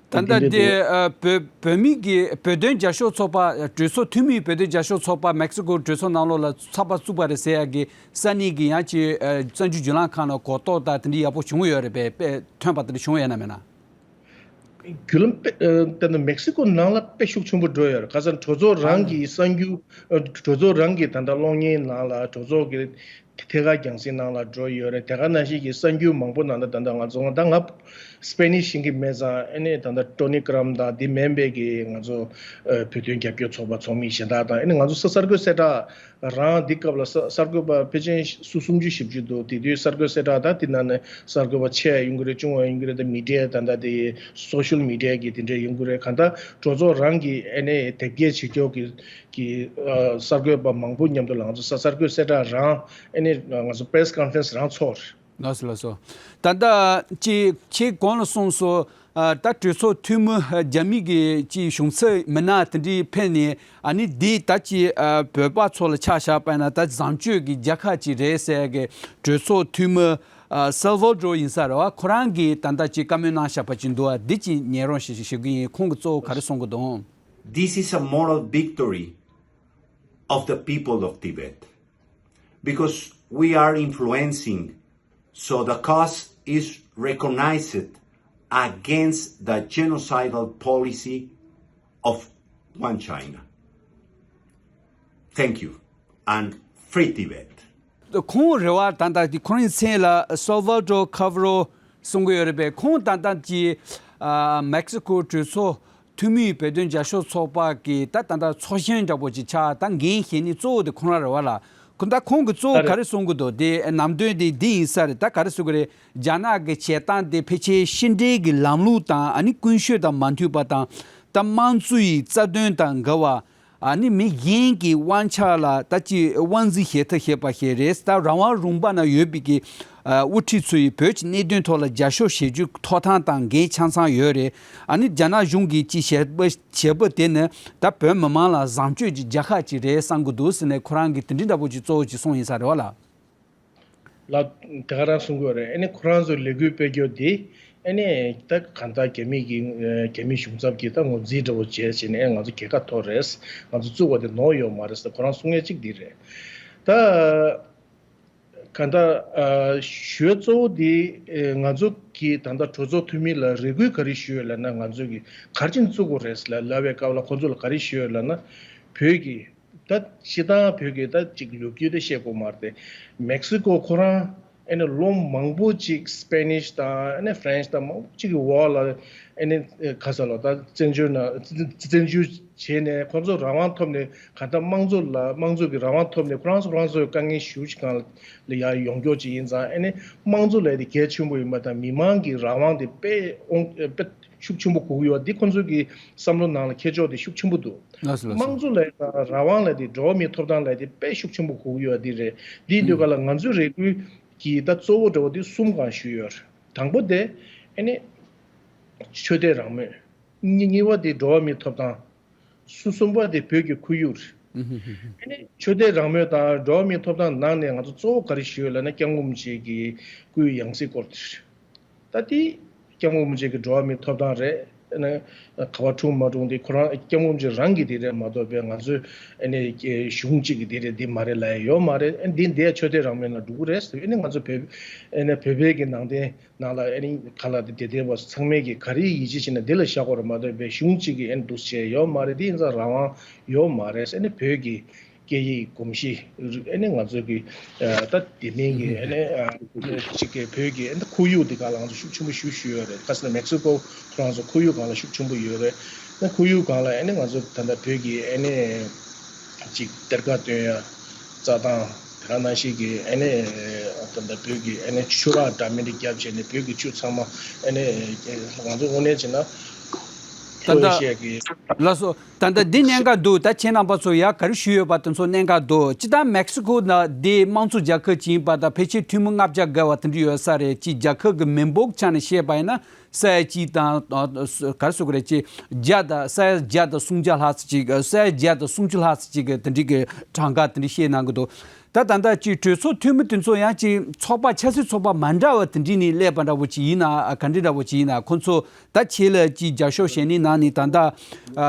ད་ལྟ་དེ་འདྲ་འདི་འདུག་ཨ་བོད་བོད་མི་གི་བོད་དོན་རྒྱབ་སྐྱོར་ཚོགས་པ། གྲོས་ཚོགས་འཐུས་མིའི་བོད་དོན་རྒྱབ་སྐྱོར་ཚོགས་པ་མེག་སི་ཀོ་གྲོས་ཚོགས་ནང་ལོགས་ལ་ཚོགས་པ་བཙུགས་པ་རེད་ཟེར་ཡ་གི་ས་གནས་ཀྱི་ཡང་ཅིག་ཨ་གསར་འགྱུར་བརྒྱུད་ལམ་ཁག་ནང་གོ་རྟོགས་དང་དེ་འདྲ་ཡག་པོ་བྱུང་ཡོད་རེད་པས། དཔེ་ཐོན་པ་དེ་འདྲ་བྱུང་ཡོད་ན་མེད་ན། བརྒྱུད་ལམ་དཔེ་ཨ་ད་ནི་མེག་སི་ཀོ་ནང་ལ་དཔེ་ཤུགས་ཆེན་པོ་འགྲོ་ཡོད་རེད། ཁ་སང་གྲོས་ཚོགས་རང་གི་གསར་འགྱུར་ཨ་གྲོས་ཚོགས་རང་གི་ད་ལྟ་གློག་བརྙན་ནང་ལ་གྲོས་ཚོགས་ཀྱི་ཐད་ཀར་རྒྱང་སྲིང་ནང་ལ་འགྲོ་ཡོད་རེད། དེ་ག་ནང་བཞིན་གྱི་གསར་འགྱུར་མང་པོ་ནང་ད་ད་ལྟ་ང་ཚོ་ད་ང་སི་པེ་ནིཤ་ཤེས་ཀྱི་མེད་ཙང་ཨ་ནི་ད་ལྟ་ཊོ་ནི་ཀྲམ་དང་དེ་མིན་པའི་གི་ང་ཚོ་ཨ་བོད་དོན་རྒྱབ་སྐྱོར་ཚོགས་པ་ཚོགས་མི་གཞན་དག་དང་། ཨ་ནི་ང་ཚོ་ས་གསར་འགོད་གསལ་བསྒྲགས་རང་འདི་སྐབས་ལ་ས་གསར་འགོད་པ་ཕལ་ཆེར་སུམ་ཅུ་བཞི་བཅུ་འདུག་དེ་དུས་གསར་འགོད་གསལ་བསྒྲགས་དང་དེ་ནང་ནས་གསར་འགོད་པ་ཆེ་ཡོང་གི་རེད། ཆུང་བ་ཡོང་གི་རེད། ད་མི་ཌི་ཡ་ད་ལྟ་དེ་སོ་ཤལ་མི་ཌི་ཡ་གི་དེ་འདྲ་ཡོང་གི་རེད། གང་ལྟར་གྲོས་ཚོགས་རང་གི་ཨ་ནི་དེབ་སྐྱེལ་བྱེད་ཕྱོགས་ཀྱི་གི་ཨ་གསར་འགོད་པ་མང་པོ་མཉམ་དུ་ལ་ང་ཚོ་ས་གསར་འགོད་གསལ་བསྒྲགས་རང་ཨ་ནི་ང་ཚོ་པེ་རེ་སི་ཀོན་ཕ་རེན་སི་རང་ཚོགས་རེད། ལགས་སོ། ལགས་སོ། ད་ལྟ་ཅིག་ཁྱེད་གོང་ལ་གསུངས་སོང་། ཨ་ད་གྲོས་ཚོགས་འཐུས་མི་ཨ་རྒྱ་མི་གི་ཅིག་གཞུང་ཚབ་མི་སྣ་དེ་འདྲའི་ཕེབས་ནས། ཨ་ནི་འདི་ད་ཅིག་ཨ་བོད་པ་ཚོ་ལ་ཆ་བཞག་པ་ན་ད་བཟང་སྤྱོད་ཀྱི་རྒྱལ་ཁ་ཅིག་རེད་ཟེར་གི་གྲོས་ཚོགས་འཐུས་མི་ཨ་སལ་ཝ་ཌོ་ཡིན་ས་རེད་བ། ཁོ་རང་གིས་ད་ལྟ་ཅིག་བཀའ་མོལ་གནང་བཞག་པ་ཅིག་འདུག་བ། འདི་ཅིག་ཉན་རོགས་ཞེས་ཞུ་གི་ཡིན། ཁོང་གིས་གཙོ་བོ་ག་རེ་གསུང་གི་འདུག This is a moral victory of the people of Tibet, because we are influencing, so the cause is recognized against the genocidal policy of one China. Thank you and free Tibet. ཁོང་རེ་བ་ད་ལྟ་དེ་ཁོ་རང་མཚན་ལ་སལ་ཝ་ཌོ་ཁ་ཝ་རོ་གསུང་གི་ཡོད་རེད་པས། ཁོང་ད་ལྟ་ཀྱི་ཨ་མེག་སི་ཀོ་གྲོས་ཚོགས་འཐུས་མིའི་བོད་དོན་རྒྱབ་སྐྱོར་ཚོགས་པ་གི་ད་ད་ལྟ་ཚོགས་གཞོན་འདྲ་པོ་ཅིག་ཆགས། ད་འགན་བཞེས་ནི་གཙོ་བོ་དེ་ཁོང་རང་རེད་བ་ལ། ཁོ་ད་ཁོང་གི་གཙོ་བོ་ག་རེ་གསུང་གི་འདུག་དེ་ནམ་དོན་དེ་འདི་ཡིན་ས་རེད། ད་ག་རེ་ཟེར་གི་རེད། རྒྱ་ནག་གི་བྱེད་སྟངས་དེ་ཕལ་ཆེར་ཕྱི་འབྲེལ་གྱི་ལམ་ལུགས་དང་ཨ་ནི་ཀུན་སྤྱོད་དང་མ་མཐུན་པ་དང་། ད་དམངས་གཙོའི་རྩ་དོན་དང་འགལ་བ། ཨ་ནི་མི་གཞན་གྱི་དབང་ཆ་ལ་ད་ཅི་དབང་འཛིན་བྱེད་ཐབས་བྱེད་པ་ཞིག་རེད། ད་རང་དབང་ལུང་པ་ན་ཡོད་པའི་གི་ཨ་དབུ་ཁྲིད་ཚོ་ཡིས་བོད་ཀྱི་གནད་དོན་ཐོག་ལ་རྒྱབ་སྐྱོར་བྱེད་རྒྱུའི་ཐོབ་ཐང་དང་འགན་ཆ་ཚང་ཡོད་རེད། ཨ་ནི་རྒྱ་ནག་གཞུང་གིས་ཅི་བྱས་པ་བྱས་པ་དེ་ནི་ད་བོད་མི་མང་ལ་བཟང་སྤྱོད་ཀྱི་རྒྱལ་ཁ་ཅིག་རེད་བསམ་གི་འདུག་ཟེར་ནས་ཁོ་རང་གིས་དེ་འདྲའི་འདྲ་པོ་ཅིག་གཙོ་བོ་ཅིག་གསུངས་ཡིན་ས་རེད་བ་ལ། ལགས། དེ་ག་རང་གསུང་གི་ཡོད་རེད། ཨ་ནི་ཁོ་རང་ཚོའི་ལས་འགུལ་སྤེལ་རྒྱུ་དེ་ཨ་ནི་ད་གང་ལྟར་རྒྱ་མི་གི་རྒྱ་མི་གཞུང་ཚབ་ཀྱིས་ད་ངོས་འཛིན་འདྲ་པོ་བྱས་བྱས་ནས་ང་ཚོ་རྒྱལ་ཁ་ཐོབ་རེད། ང་ཚོ་བཙུགས་པ་དེ་ནོར་ཡོད་མ་རེད་ཟེར་ཁོ་རང་གསུང་ཡས་གཅིག་འདི་རེད། ད་གང་ལྟར་ཨ་ཞུ་ཡས་གཙོ་བོ་དེ་ཨེ་ང་ཚོ་གི་ད་ལྟ་གྲོས་ཚོགས་འཐུས་མི་ལ་རེ་སྐུལ་ག་རེ་ཞུ་ཡོད་ལབ་ན། ང་ཚོ་གི་ག་རེ་བྱས་ནས་བཙུགས་དགོས་རེད་ལབ་ལབ་པའི་སྐབས་ལ་ཁོ་ཚོ་ལ་ག་རེ་ཞུ་ཡོད་ལབ་ན། བོད་ཀྱི་ད་སྤྱིར་བཏང་བོད་ཀྱི་ད་ཅིག་ལོ་རྒྱུས་དེ་བཤད་དགོས་མ་རེད་དེ། མེག་སི་ཀོ་ཁོ་རང་ཨ་ནི་ལོ་མང་པོ་ཅིག་སི་པེ་ནིཤ་དང་ཨ་ནི་ཧྥ་རན་སི་དང་མང་པོ་ཅིག་གི་འོག་ལ་ཨ་ནི་ག་ས་ལ་ད་བཙན་བྱོལ་ནང་བཙན་བྱོལ་བྱས་ནས་ཁོ་ཚོ་རང་དབང་ཐོབ་ནས་ག་ད་དམངས་གཙོ་ལ་དམངས་གཙོ་གི་རང་དབང་ཐོབ་ནས་ཁོ་རང་ཚོ་ཁོ་རང་ཚོའི་དཀའ་ངལ་ཞེ་པོ་ཅིག་སྒང་ལ་ཡར་ཡོང་རྒྱུ་ཅིག་ཡིན་ཙང་། ཨ་ནི་དམངས་གཙོ་ལབ་དེ་གལ་ཆེན་པོ་ཡིན་པ་དང་མི་མང་གི་རང་དབང་དེ་དཔེ་དབང་དཔེ་ཤུགས་ཆེན་པོ་དགོས་ཀྱི་ཡོད། འདི་ཁོ་ཚོ་གི་བསམ་བློ་ནང་ལ་འཁྱེར་ཕྱོགས་དེ་ཤུགས་ཆེན་པོ་འདུག་ལགས་སོ། ལགས་སོ། དམངས་གཙོ་ལབ་དང་རང་དབང་ལབ་དེ་འགྲོ་བ་མིའི་ཐོབ་ཐང་ལབ་དེ་དཔེ་ཤུགས་ཆེན་པོ་དགོས་ཀྱི་ཡོད། འདི་རེད། འདིའི་དུས་སྐབས་ལ་ང་ཚོའི་རེ་སྐུལ་གྱི་ད་གཙོ་བོ་འདྲ་བོ་དེ་གསུམ་སྒང་ཞུས་ཡོད་རེད། དང་པོ་དེ་ཨ་ནི་ཆོས་དད་རང་མོས། གཉིས་གཉིས་པ་དེ་འགྲོ་བ་མིའི་ཐོབ་ཐང་། གསུམ་པ་དེ་བོད་ཀྱི་ཁོར་ཡུག་རེད། ཨ་ནི་ཆོས་དད་རང་མོས་དང་འགྲོ་བ་མིའི་ཐོབ་ཐང་ནང་ནས་ང་ཚོ་གཙོ་བོ་ག་རེ་ཞུས་ཡོད་ལབ་ན། སྐྱབས་མགོན་རིན་པོ་ཆེ་གི་སྐུའི་ཡང་སྲིད་སྐོར་དེ་རེད། ད་དེ་སྐྱབས་མགོན་རིན་པོ་ཆེ་གི་འགྲོ་བ་མིའི་ཐོབ་ཐང་རེད། ཨ་ནི་ག་པར་འཁྲུངས་མ་འཁྲུངས་དེ་ཁོ་རང་སྐྱབས་མགོན་རིན་པོ་ཆེ་རང་གི་དེ་རེད་མ་གཏོགས་པའི་ང་ཚོའི་ཨ་ནི་གཞུང་གཅིག་གི་དེ་རེད་འདི་མ་རེད་ལབ་ཡ་ཡོད་མ་རེད། ཨ་ནི་འདི་འདི་ཡ་ཆོས་དད་རང་མོས་ནང་འགྲོ་གི་རེད་ཟེར། ཨ་ནི་ང་ཚོ་བོད་ཨ་ནི་བོད་པའི་གི་ནང་བསྟན་ནང་ལ་ཨ་ནི་ག་ལ་དེ་དད་ལྡན་པ་ཚང་མས་གི་ག་རེ་ཡིད་ཆེས་བྱས་ན་འདི་ལ་བཞག་དགོས་རེད་མ་གཏོགས་པའི་གཞུང་གཅིག་གི་ཨ་ནི་འདུག་བྱས་ཡོད་མ་རེད། འདི་ཡིན་ཙང་རང་དབང་ཡོད་མ་རེད། ཨ་ནི་བོད་ཀྱི་སྐད་ཡིག་གོམས་གཤིས་ཨ་ནི་ང་ཚོ་གི་ད་དེ་མིན་གྱི་ཨ་ནི་གཅིག་གི་བོད་ཀྱི་ཨ་ནི་ཁོར་ཡུག་དེ་ག་ལ་ང་ཚོ་ཤུགས་ཆེན་པོ་ཞེ་པོ་ཞུ་ཡོད་རེད། ཁ་སང་མེག་སི་ཀོ་ཁོ་རང་ཚོ་ཁོར་ཡུག་སྒང་ལ་ཤུགས་ཆེན་པོ་ཡོད་རེད། ཨ་ནི་ཁོར་ཡུག་སྒང་ལ་ཨ་ནི་ང་ཚོ་ད་ལྟ་བོད་ཀྱི་ཨ་ནི་གཅིག་གཏེར་ཁ་སྟོན་ཡ་རྩྭ་ཐང་དེ་ག་ནང་བཞིན་གྱི་ཨ་ནི་ད་ལྟ་བོད་ཀྱི་ཨ་ནི་ཆུ་རགས་འདྲ་མིན་དེ་བརྒྱབ་བྱས་ནས་བོད་ཀྱི་ཆུ་ཚང་མ་ཨ་ནི་ང་ཚོ་དངོས་གནས་བྱས་ན་ད་ལྟ་ཤེས་ཀྱི། ལགས་སོ། ད་ལྟ་འདི་གནད་འགག་འདུག་ད་ཁྱེད་རྣམ་པ་ཚོ་ཡ་ག་རེ་ཞུས་ཡོད་པ་དེ་ཚོ་གནད་འགག་འདུག་སྤྱིར་བཏང་མེག་སི་ཀོ་ནང་འདི་དམངས་གཙོ་རྒྱལ་ཁབ་ཅིག་ཡིན་པ་དང་ཕལ་ཆེར་ཐུན་མོང་ལྔ་བརྒྱ་བརྒལ་བ་དེ་འདྲ་ཡོད་ས་རེད། ཅིག་རྒྱལ་ཁབ་ཀྱི་མི་འབོར་ཆ་ནས་བཤད་པ་ཡིན་ན་ས་ཡ་གཅིག་དང་ག་རེ་ཟེར་དགོས་རེད། ཅིག་བརྒྱ་དང་ས་ཡ་བརྒྱ་དང་སུམ་བརྒྱ་ལྷག་ཙམ་ཅིག་ས་ཡ་བརྒྱ་དང་སུམ་ཅུ་ལྷག་ཙམ་ཅིག་གི་དེ་འདྲའི་གི་གྲངས་ཀ་དེ་འདྲ་བཤད་གནང་གི་འདུག་ད་ད་ལྟ་ཅིག་གྲོས་ཚོགས་འཐུས་མི་དེ་ཚོ་ཡང་ཅིག་ཚོགས་པ་ཆབ་སྲིད་ཚོགས་པ་མ་འདྲ་བ་དེ་འདྲ་ནས་སླེབས་པ་འདྲ་བོ་ཅིག་ཡིན་ན་ག་འདྲ་འདྲ་བོ་ཅིག་ཡིན་ན་ཁོང་ཚོ་ད་ཁྱེད་ལ་ཅིག་རྒྱབ་སྐྱོར་བྱས་ནས་ནང་ནས་ད་ལྟ་ཨ་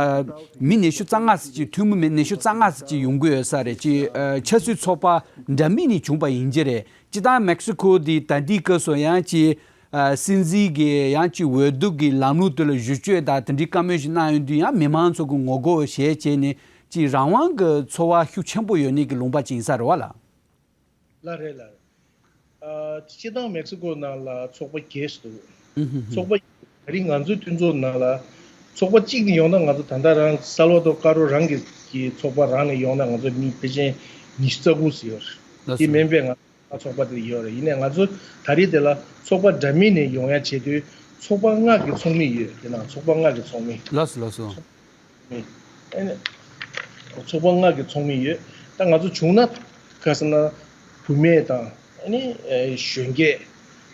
མི་ཉི་ཤུ་རྩ་ལྔ་ཙམ་ཅིག་འཐུས་མི་མི་ཉི་ཤུ་རྩ་ལྔ་ཙམ་ཅིག་ཡོང་གི་ཡོད་ས་རེད། ཅིག་ཨ་ཆབ་སྲིད་ཚོགས་པ་འདྲ་མིན་ནས་བྱུང་པ་ཡིན་གྱི་རེད། སྤྱིར་བཏང་མེག་སི་ཀོ་འདི་ད་ལྟའི་སྐབས་སུ་ཡང་ཅིག་ཨ་སྲིད་འཛིན་གྱི་ཡང་ཅིག་འོས་བསྡུ་གི་ལམ་ལུགས་དེ་ལ་བསྒྱུར་བཅོས་དང་དེ་འདྲའི་བཀའ་མོལ་ཞིག་གནང་ཡོང་དུས་ཡང་མི་མང་ཚོ་གི་ངོ་རྒོལ་བྱས་བྱས་ནས་ཅིག་རང་དབང་གི་ཚོར་བ་ཤུགས་ཆེན་པོ་ཡོད་ནས་ཀྱི་ལུང་པ་ཅིག་ཡིན་ས་རེད་བ་ལ། ལགས་རེད་ལགས་རེད། ཨ་སྤྱིར་བཏང་མེག་སི་ཀོ་ནང་ལ་ཚོགས་པ་བརྒྱད་ཙམ་འདུག་ཨུ་ཧུ་ཧུ། ཚོགས་པ་ག་རེ་ང་ཚོའི་མཐུན་ཚོགས་ནང་ལ་ཚོགས་པ་གཅིག་ནས་ཡོང་ན་ང་ཚོ་ད་ལྟ་རང་སལ་ཝ་དོར་ཀ་རོ་རང་གི་གི་ཚོགས་པ་རང་ནས་ཡོང་ན་ང་ཚོ་མི་ཕལ་ཆེར་ཉི་ཤུ་རྩ་དགུ་ཙམ་ཡོད་རེད། ལགས་དེ་སོ། མིན་པའི་ང་ཚོ་ཚོགས་པ་དེ་ཡོད་རེད། ཡིན་ནའི་ང་ཚོ་ད་རེས་དེ་ལ་ཚོགས་པ་འདྲ་མིན་ནས་ཡོང་ཡ་བྱེད་དུས་ཚོགས་པ་ལྔ་གི་ཚོགས་མི་ཡོད། དེ་ནང་ཚོགས་པ་ལྔ་གི་ཚོགས་མི། ལགས་སོ་ལགས་སོ། ཨ་ནི་ཚོགས་པ་ལྔ་གི་ཚོགས་མི་ཡོད། ད་ང་ཚོ་བྱུང་ན་ག་ཟེར་ན་བུད་མེད་དང་ཨ་ནི་གཞོན་སྐྱེས་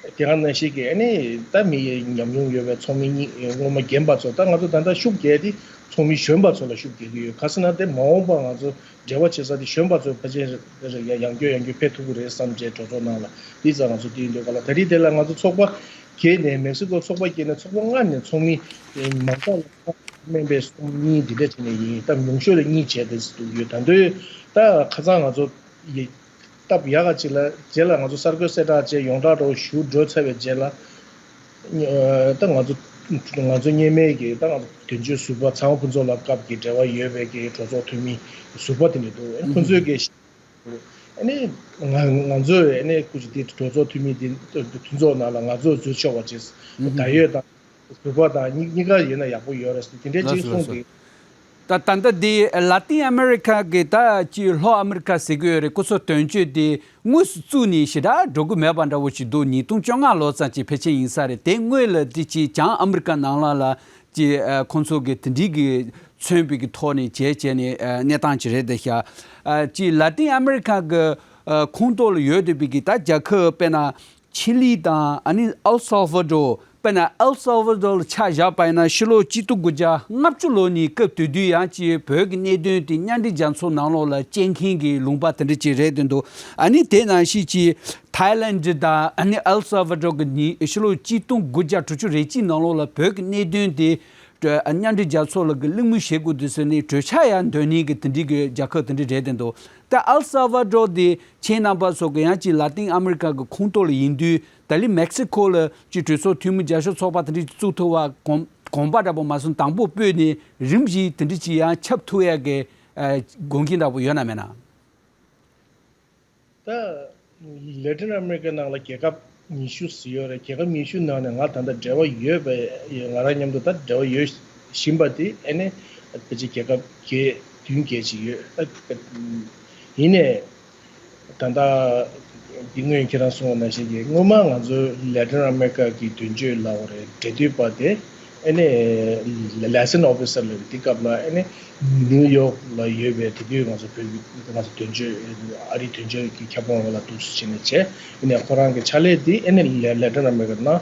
དེ་ག་ནང་བཞིན་གྱི་ཨ་ནི་ད་མི་ཉམས་མྱོང་ཡོད་པའི་ཚོགས་མི་གཉིས་སྔོན་མ་རྒན་པ་ཚོ། ད་ང་ཚོ་ད་ལྟ་ཤུགས་རྒྱག་དེ་ཚོགས་མི་གཞོན་པ་ཚོ་ལ་ཤུགས་རྒྱག་གི་ཡོད། ག་ཟེར་ན་དེ་མ་འོངས་པ་ང་ཚོ་འབྲེལ་བ་བྱེད་ས་དེ་གཞོན་པ་ཚོ་ཕལ་ཆེར་ཡང་སྐྱོར་ཡང་སྐྱོར་ཕེབས་ཐུབ་ཀྱི་རེད་བསམ་བྱས་གྲོས་ཚོགས་ནང་ལ་དེ་ཙང་ང་ཚོ་དེ་ཡིན་དུས་ག་ལ་ད་རེས་དེ་ལ་ང་ཚོ་ཚོགས་པ་བརྒྱད་ནས་མེག་སི་ཀོ་ཚོགས་པ་བརྒྱད་ནས་ཚོགས་པ་ལྔ་ནས་ཚོགས་མི་མང་ཚོགས་ལ་སྨན་པའི་གསུམ་གཉིས་འདི་འདྲ་བྱས་ནས་ཡིན། ད་ཉུང་ཤོས་ལ་གཉིས་བྱས་ཏེ་འདུག་ཡོད། ད་འདོད་ད་ཁ་སང་ང་ཚོ་ཡི་སྟབས་ཡག་ག་ཅིག་ལ་རྗེས་ལ་ང་ཚོ་གསར་འགོད་གསལ་བསྒྲགས་བྱས་ཡོངས་གྲགས་འདྲ་བོ་ཞུ་འགྲོ་ཚར་བའི་རྗེས་ལ་ད་ང་ཚོ་ང་ཚོ་སྔོན་མའི་གི་ད་ང་ཚོ་དོན་གཅོད་ཟུར་པ་ཚངས་པ་ཕུན་ཚོགས་ལགས་སྐབས་ཀྱི་འབྲེལ་བ་ཡོད་པའི་གི་གྲོས་ཚོགས་འཐུས་མི་ཟུར་པ་དེ་འདྲ་འདུག་ཁོང་ཚོས་གི་ཨ་ནི་ང་ང་ཚོས་ཨ་ནི་སྐུ་མཁྱེན་དེ་གྲོས་ཚོགས་འཐུས་མི་དེ་མཐུན་ཚོགས་ནང་ལ་ང་ཚོས་འཛུལ་ཆོག་པ་བྱས། ད་ཡོད་དང་ཟུར་པ་དང་གཉིས་གཉིས་ཀ་ཡོད་ན་ཡག་པོ་ཡོད་རེད་ཟེར་དེ་འདྲའི་ཅིག་གསུངས་ཏེ། ད་ད་ལྟ་འདི་ལ་ཏིན་ཨ་མེ་རི་ཁ་གི་ད་ཅིག་ལྷོ་ཨ་མེ་རི་ཁ་ཟེར་གི་ཡོད་རེད། སྐུ་ཚབ་དོན་གཅོད་དེ་དངོས་སུ་བཙུགས་ནས་ཞེ་དྲག་འགྲོ་གི་མེད་པ་འདྲ་བོ་ཞིག་འདུག་ཉིས་སྟོང་བཅོ་ལྔ་ལོ་ཙམ་ཅིག་ཕལ་ཆེར་ཡིན་ས་རེད། དེ་སྔོན་ལ་དེ་ཅིག་བྱང་ཨ་མེ་རི་ཁ་ནང་ལ་ལ་ཅིག་ཨ་ཁོང་ཚོ་གི་དེ་འདྲའི་གི་མཚོན་པའི་གི་ཐོག་ནས་བྱས་བྱས་ནས་ཨ་གནས་སྟངས་ཅིག་རེད་དེ་ཤག་ཨ་ཅིག་ལ་ཏིན་ཨ་མེ་རི་ཁ་གི་ཨ་ཁོངས་གཏོགས་ལ་ཡོད་བསྡད་པའི་གི་ད་རྒྱལ་ཁབ་དཔེར་ན། ཆི་ལི་དང་ཨ་ནི་ཨེལ་སལ་ཝ་ཌོར། དཔེར་ན་ཨེལ་སལ་ཝ་ཌོར་ལ་ཆ་བཞག་པ་ཡིན་ན་ཕྱི་ལོ་ཆིག་སྟོང་དགུ་བརྒྱ་ལྔ་བཅུ་ལོ་ནས་སྐབས་དེ་དུས་ཡང་ཅིག་བོད་ཀྱི་གནད་དོན་དེ་མཉམ་འབྲེལ་རྒྱལ་ཚོགས་ནང་ལོགས་ལ་བཅད་མཁན་གྱི་ལུང་པ་དེ་འདྲ་ཅིག་རེད་དེ་འདུག་ཨ་ནི་དེ་ནང་བཞིན་ཅིག་ཐའི་ལན་ཌི་དང་ཨ་ནི་ཨེལ་སལ་ཝ་ཌོར་གྱི་ཉིན་ཕྱི་ལོ་ཆིག་སྟོང་དགུ་བརྒྱ་དྲུག་ཅུ་རེ་གཅིག་ནང་ལོགས་ལ་བོད་ཀྱི་གནད་དོན་དེ་མཉམ་འབྲེལ་རྒྱལ་ཚོགས་ལ་གི་གླེང་མོལ་བྱེད་དགོས་དུས་ཟེར་ནས་གྲོས་འཆར་ཡང་འདོན་མཁན་གྱི་དེ་འདྲའི་གི་རྒྱལ་ཁབ་དེ་འདྲ་རེད་དེ་འདུག་ད་ཨེལ་སལ་ཝ་ཌོར་དེ་ཁྱེད་རྣམ་པ་ཚོ་གི་ཡང་ཅིག་ལ་ཏིན་ཨ་མེ་རི་ཀ་གི་ཁོངས་གཏོགས་ལ་ཡིན་དུས་ད་ལི་མེག་སི་ཀོ་ལ་ཅིག་གྲོས་ཚོགས་འཐུས་མི་རྒྱབ་སྐྱོར་ཚོགས་པ་དེ་འདྲ་ཅིག་བཙུགས་ཐུབ་པ་གོམ་གོམ་པ་འདྲ་པོ་མ་སོང་དང་པོ་སྤོས་ནས་རིམ་བཞིན་དེ་འདྲ་ཅིག་ཡང་ཁྱབ་ཐུབ་ཡ་གི་ཨ་དགོངས་ཀྱི་འདྲ་པོ་ཡོད་ན་མེད་ན། ད་ལེ་ཏིན་ཨ་མེ་རི་ཀ་ནང་ལ་རྒྱལ་ཁབ་ཉི་ཤུ་ཙམ་ཡོད་རེད། རྒྱལ་ཁབ་ཉི་ཤུ་ནང་ནས་ང་ད་ལྟ་འབྲེལ་བ་ཡོད་པའི་ང་རང་མཉམ་དུ་ད་འབྲེལ་བ་ཡོད་བཞིན་པ་དེ་ཨ་ནི་ཕལ་ཆེར་རྒྱལ་ཁབ་བརྒྱད་བདུན་བརྒྱད་ཅིག་ཡོད། ད་ཡིན་ནའི་ད་ལྟ་འདི་སྔོན་ཁྱེད་རང་གསུངས་པ་ནང་བཞིན་གྱི་སྔོན་མ་ང་ཚོའི་ལེ་ཏིན་ཨ་མེ་རི་ཀ་གི་དོན་གཅོད་ལབ་དགོས་རེད། འབྲེལ་མཐུད་པ་དེ་ཨ་ནི་ལའི་སན་ཨོ་ཕི་སར་ལབ་དེ་སྐབས་ལ་ཨ་ནི་ནིའུ་ཡོག་ལ་ཡོད་པའི་དེ་དུས་ང་ཚོ་བོད་ཀྱི་ང་ཚོ་དོན་གཅོད་ཨ་རིའི་དོན་གཅོད་ཀྱི་ཁྱབ་ཁོངས་ལ་འདུག་སེ་བྱས་ནས་བྱས། ཨ་ནི་ཁོ་རང་གི་ཕྱག་ལས་དེ་ཨ་ནི་ལེ་ལེ་ཏིན་ཨ་མེ་རི་ཀ་ནང་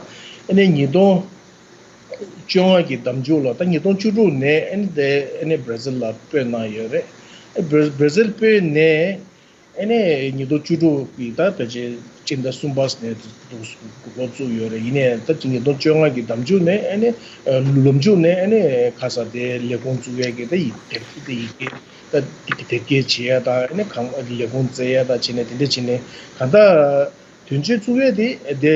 ཨ་ནི་ཉིས་སྟོང་བཅོ་ལྔ་གི་ཟླ་མཇུག་ལ་ད་ཉིས་སྟོང་བཅུ་དྲུག་ནས་ཨ་ནི་དེ་ཨ་ནི་བྷར་ཛིལ་ལ་སྤོས་གནང་ཡོད་རེད། བྷར་བྷར་ཛིལ་སྤོས་ནས་ཨ་ནི་ཉིས་སྟོང་བཅུ་དྲུག་གི་ད་ཕལ་ཆེར་ སྤྱི་ཟླ་གསུམ་པ་ནས་འགོ་བཙུགས་ཡོད་རེད། ཡིན་ནའི་ད་ཉིས་སྟོང་བཅོ་ལྔ་གི་ཟླ་མཇུག་ནས་ཨ་ནི་ལོ་མཇུག་ནས་ཨ་ནི་ཁ་ས་དེ་ལས་ཁུངས་བཙུགས་ཡས་ཀྱི་ད་ཡི་དེབ་དེ་ཡི་གེ་ད་དེབ་སྐྱེལ་བྱེད་ཡས་དང་ཨ་ནི་གང་ལས་ཁུངས་བཙལ་ཡས་དང་བྱས་ནས་དེ་འདྲ་བྱས་ནས་གང་ལྟར་དོན་གཅོད་བཙུགས་ཡས་དེ་དེ་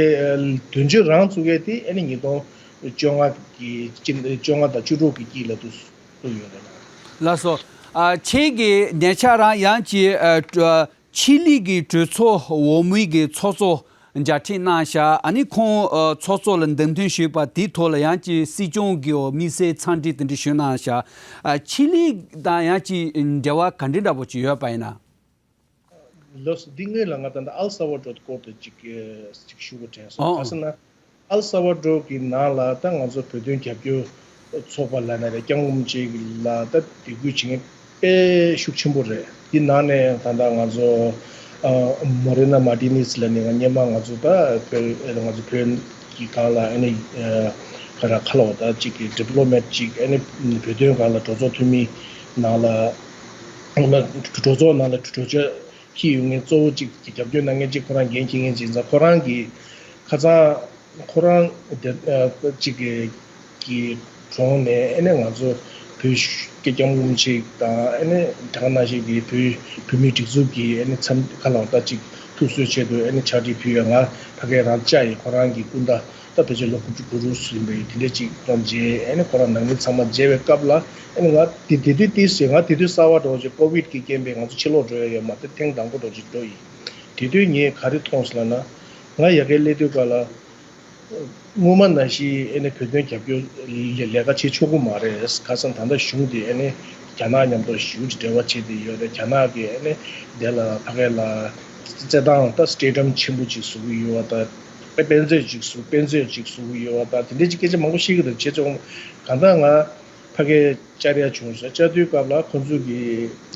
དོན་གཅོད་རང་བཙུགས་ཡས་དེ་ཨ་ནི་ཉིས་སྟོང་བཅོ་ལྔ་གི་སྤྱི་བཅོ་ལྔ་དང་བཅུ་དྲུག་གི་དཀྱིལ་ལ་དུ་བཙུགས་ཡོད་རེད། ལགས་སོ། ཨ་ཁྱེད་ཀྱི་ཉེ་ཆར་རང་ཡང་ཅིག་ཨ་ཆི་ལི་གི་གྲོས་ཚོགས་འོག་མའི་གི་ཚོགས་གཙོ་མཇལ་འཕྲད་གནང་ཤག་ཨ་ནི་ཁོང་ཨ་ཚོགས་གཙོ་ལ་མདུན་ཐོན་ཞུས་པ་དེའི་ཐོག་ལ་ཡང་ཅིག་སྲིད་སྐྱོང་གི་འོག་དམིགས་བསལ་འཚམས་འདྲི་དེ་འདྲ་ཞུས་གནང་ཤག་ཨ་ཆི་ལི་དང་ཡང་ཅིག་འབྲེལ་བ་ག་འདྲ་འདྲ་པོ་ཅིག་ཡོད་པ་ཡིན་ན། ལགས་སོ། འདི་སྔོན་ལ་ང་ད་ལྟ་ཨལ་ས་བ་ཌོར་སྐོར་དུ་ཅིག་ཅིག་ཞུ་དགོས་དྲན་སོང་། ཨོ། ག་ཟེར་ན་ཨལ་ས་བ་ཌོར་གྱི་ནང་ལ་ད་ང་ཚོ་བོད་དོན་རྒྱབ་སྐྱོར་ཚོགས་པ་ལབ་ན་རེད། སྐྱབས་མགོན་རིན་པོ་ཆེ་ལ་ད་དད་གུས་བྱེད་མཁན་དཔེ་ཤུགས་ཆེན་པོ་རེད། འདི་ནང་ནས་ད་ལྟ་ང་ཚོ་ཨ་མོ་རེ་ན་མར་ཏི་ནེ་སི་ལབ་ནས་ང་སྔོན་མ་ང་ཚོ་ད་བོད་ང་ཚོ་བོད་ཀྱི་སྒང་ལ་ཨ་ནི་ཨ་ག་རེ་ཁ་ལོ་ད་ཅིག་གི་ཌི་པི་ལོ་མེཊ་ཅིག་ཨ་ནི་བོད་དོན་སྒང་ལ་གྲོས་ཚོགས་འཐུས་མི་ནང་ལ་གྲོས་ཚོགས་ནང་ལ་གྲོས་ཆོད་ཁྱི་ཡོད་མཁན་གཙོ་བོ་གཅིག་གི་རྒྱབ་སྐྱོར་གནང་མཁན་གཅིག་ཁོ་རང་འགན་འཁྱེར་མཁན་གཅིག་ཡིན་ཙང་། ཁོ་རང་གིས་ཁ་སང་ཁོ་རང་དེ་ཨ་གཅིག་གི་གི་གྲོངས་ནས་ཨ་ནི་ང་ཚོ་བོད་སྐྱབས་མགོན་ཆེ་དང་ཨ་ནི་དེ་ག་ནང་བཞིན་གྱི་བོད་བོད་མིའི་སྒྲིག་འཛུགས་ཀྱི་ཨ་ནི་འཚམས་ཁ་ལག་ད་གཅིག་ཐུགས་གསོའི་ཆེད་དུ་ཨ་ནི་ཕྱག་བྲིས་ཕུལ་བའི་ང་ཕ་གིར་རང་བཅར་ཡིན། ཁོ་རང་གི་སྐུ་ཟླ་ད་ཕལ་ཆེར་ལོ་དགུ་བཅུ་གོ་དྲུག་ཟིན་པའི་དེ་འདྲ་ཅིག་ཙམ་མཇལ། ཨ་ནི་ཁོ་རང་ནང་མི་ཚང་མ་མཇལ་བའི་སྐབས་ལ་ཨ་ནི་ང་དེ་དེ་དུས་དེ་ཟེར་ང་དེ་དུས་གསར་པ་འདྲ་བོ་ཅིག་ཀོ་བིད་ཀྱི་རྐྱེན་པས་ང་ཚོ་ཕྱིར་ལོག་འགྲོ་ཡ་ཡོད་མ་རེད། ཐེངས་དང་པོ་འདྲ་བོ་ཅིག་འགྲོ་ཡིན། དེ་དུས་ངས་ག་རེ་མཐོང་སོང་ལབ་ན། ང་ཡ་གིར་སླེབས་དུས་སྐབས་ལ་སྔོན་མ་ནང་བཞིན་ཨ་ནི་བོད་དོན་རྒྱབ་སྐྱོར་ལས་ལས་ཀ་བྱེད་ཆོག་གི་མ་རེད། ཁ་སང་ད་ལྟ་གཞུང་དེ་ཨ་ནི་རྒྱ་ནག་མཉམ་དུ་ཞེ་པོ་ཅིག་འབྲེལ་བ་བྱེད་བསྡད་ཡོད་རེད། རྒྱ་ནག་གིས་ཨ་ནི་དེ་ལ་ཕ་གི་ལ་རྩེད་ཐང་ད་སི་ཊེ་ཌི་ཡམ་ཆེན་པོ་ཅིག་བཟོ་གི་ཡོད་པ་དང་། དཔེ་དཔེ་མཛོད་ཅིག་བཟོ་དཔེ་མཛོད་ཅིག་བཟོ་གི་ཡོད་པ་དང་། དེ་འདྲ་ཅིག་སྐད་ཆ་མང་པོ་བཤད་ཀྱི་འདུག་བྱས་ཙང་གང་ལྟར་ང་ཕ་གིར་བཅར་ཡ་བྱུང་སོང་། བཅར་དུས་སྐབས་ལ་ཁོང་ཚོ་གི་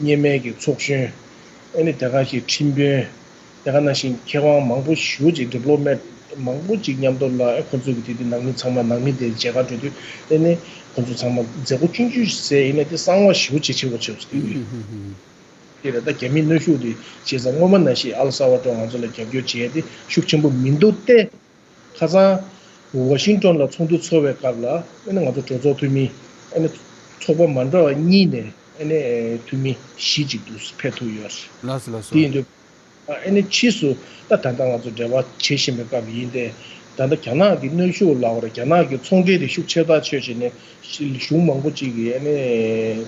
སྔོན་མའི་གི་ཚོགས་གཞོན་ཨ་ནི་དེ་ག་ཞིག་ཁྲིམས་དཔོན། དེ་ག་ནང་བཞིན་མཁས་དབང་མང་པོ་ཞེ་པོ་ཅིག་ཌི་པི་ལོ་མེཊ་མང་པོ་ཅིག་མཉམ་དུ་ལ་ཨེ་ཁོ་ཚོ་གི་དེ་དུས་ནང་མི་ཚང་མ་ནང་མི་དེ་མཇལ་ཁ་འགྲོ་དུས་ཨེ་ནི་ཁོ་ཚོ་ཚང་མ་མཛད་སྒོ་ཆུང་ཆུང་ཞིག་བཟོས་ཡིན་ནའི་དེ་གསང་བ་ཞེ་པོ་ཅིག་ཆེ་བོ་ཆེ་བོ་ཞིག་དེ་དུས་དེ་རེད། ད་རྒྱ་མིའི་གནོན་ཤུགས་དེ་བྱས་ཙང་སྔོན་མ་ནང་བཞིན་ཨལ་ས་བ་ཏོ་ང་ཚོ་ལ་རྒྱབ་སྐྱོར་བྱེད་ཡ་དེ་ཤུགས་ཆེན་པོ་མི་འདུག་སྟེ། ཁ་སང་ཝ་ཤིང་ཊོན་ལ་ཚོགས་འདུ་ཚོགས་པའི་སྐབས་ལ་ཨ་ནི་ང་ཚོ་གྲོས་ཚོགས་འཐུས་མི་ཨ་ནི་ཚོགས་པ་མ་འདྲ་བ་གཉིས་ནས་ཨ་ནི་འཐུས་མི་བཞི་ཅིག་འདུག་ཕེབས་ཐུབ་ཡོད། ལགས་སོ་ལགས་སོ། དེ་ཡིན་དུས་ཨ་ནི་ཕྱིས་སུ་ད་ད་ལྟ་ང་ཚོ་འབྲེལ་བ་བྱེད་བཞིན་པའི་སྐབས་ཡིན་ཏེ། ད་ལྟ་རྒྱ་ནག་གི་གནོན་ཤུགས་ལབ་དགོས་རེད། རྒྱ་ནག་གི་ཚོང་འབྲེལ་དེ་ཤུགས་ཆེ་ཐག་ཆོད་བྱས་ནས་གཞུང་མང་པོ་ཅིག་གིས་ཨ་ནི་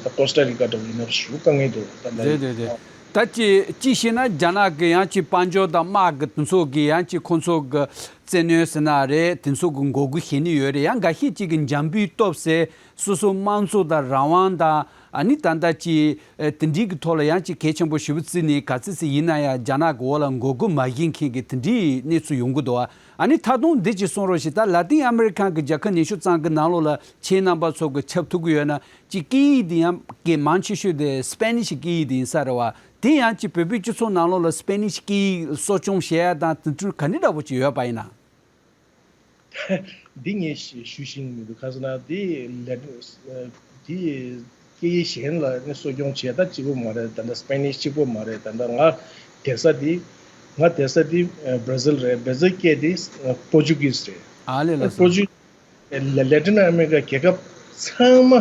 ད་ཀོ་སྟ་རི་ཀ་འདྲ་བོ་ཡིན་ན་ཞེ་པོ་དཀའ་ངལ་འདུག་ད་ལྟ་རེད་རེད་རེད། ད་ཅི་ཅི་ཞེ་ན་རྒྱ་ནག་གི་ཡང་ཅིག་དཔལ་འབྱོར་དང་དམག་གི་དེ་ཚོ་གི་ཡང་ཅིག་ཁོང་ཚོ་གི་བཙན་གནོན་ཟེར་ན་རེད། དེ་ཚོ་གི་འགོག་རྒོལ་བྱེད་ནི་ཡོད་རེད། ཡང་འགའ་ཤས་ཅིག་གི་འཇམ་པོའི་སྟོབས་ཟེར་སོ་སོ་དམངས་གཙོ་དང་རང་དབང་དང་ཨ་ནི་ད་ལྟ་ཅི་དེ་འདྲའི་གི་ཐོག་ལ་ཡང་ཅིག་གལ་ཆེན་པོ་ཞེ་པོ་བརྩིས་ནས་ག་ཚོད་ཙམ་ཡིན་ན་ཡང་རྒྱ་ནག་གི་འོག་ལ་འགོག་རྒོལ་མ་བྱེད་མཁན་གི་དེ་འདྲའི་གནས་ཚུལ་ཡོང་གི་འདུག་ཨ་ནི་ད་དུང་འདི་ཅིག་གསུང་རོགས་ཞེས། ད་ལ་ཏིན་ཨ་མི་རི་ཁ་གི་རྒྱལ་ཁབ་ཉི་ཤུ་ཙམ་གི་ནང་ལོགས་ལ་ཁྱེད་རྣམ་པ་ཚོ་གི་ཁྱབ་ཐུབ་ཀྱི་ཡོད་ན། ཅིག་སྐད་ཡིག་འདི་ཡང་གི་མང་ཆེ་ཤོས་དེ་སི་པེ་ནིཤ་སྐད་ཡིག་དེ་ཡིན་ས་རེད་བ། དེ་ཡང་ཅིག་བོད་པའི་སྤྱི་ཚོགས་ནང་ལོགས་ལ་སི་པེ་ནིཤ་སྐད་ཡིག་གསོ་སྐྱོང་བྱེད་ཡ་དང་དེ་ཚོ་ག་འདྲ་འདྲ་པོ་ཅིག་ཡོད་པ་ཡིན་ན། འདི་ངས་ཞུ་ཞུ་ཤེས་ཀྱི་མི་འདུག་ག་ཟེར་ན་འདི་ལས་འདི་སྐད་ཡིག་གཞན་ལ་ནི་གསོ་སྐྱོང་བྱེད་ད་གཅིག་པོ་མ་རེད། ད་ལྟ་སི་པེ་ནིཤ་གཅིག་པོ་མ་རེད། ད་ལྟ་ང་བསྡད་ས་འདི་ང་བསྡད་ས་འདི་ཨ་བྷ་ར་ཟིལ་རེད། བྷ་ར་ཟིལ་སྐད་འདི་ཨ་པོར་ཅུ་གིས་རེད། ཨ་ལས་ལགས་སོ། པོར་ཅུ་ལ་ལེ་ཏིན་ཨ་མེ་རི་ཀ་རྒྱལ་ཁབ་ཚང་མ་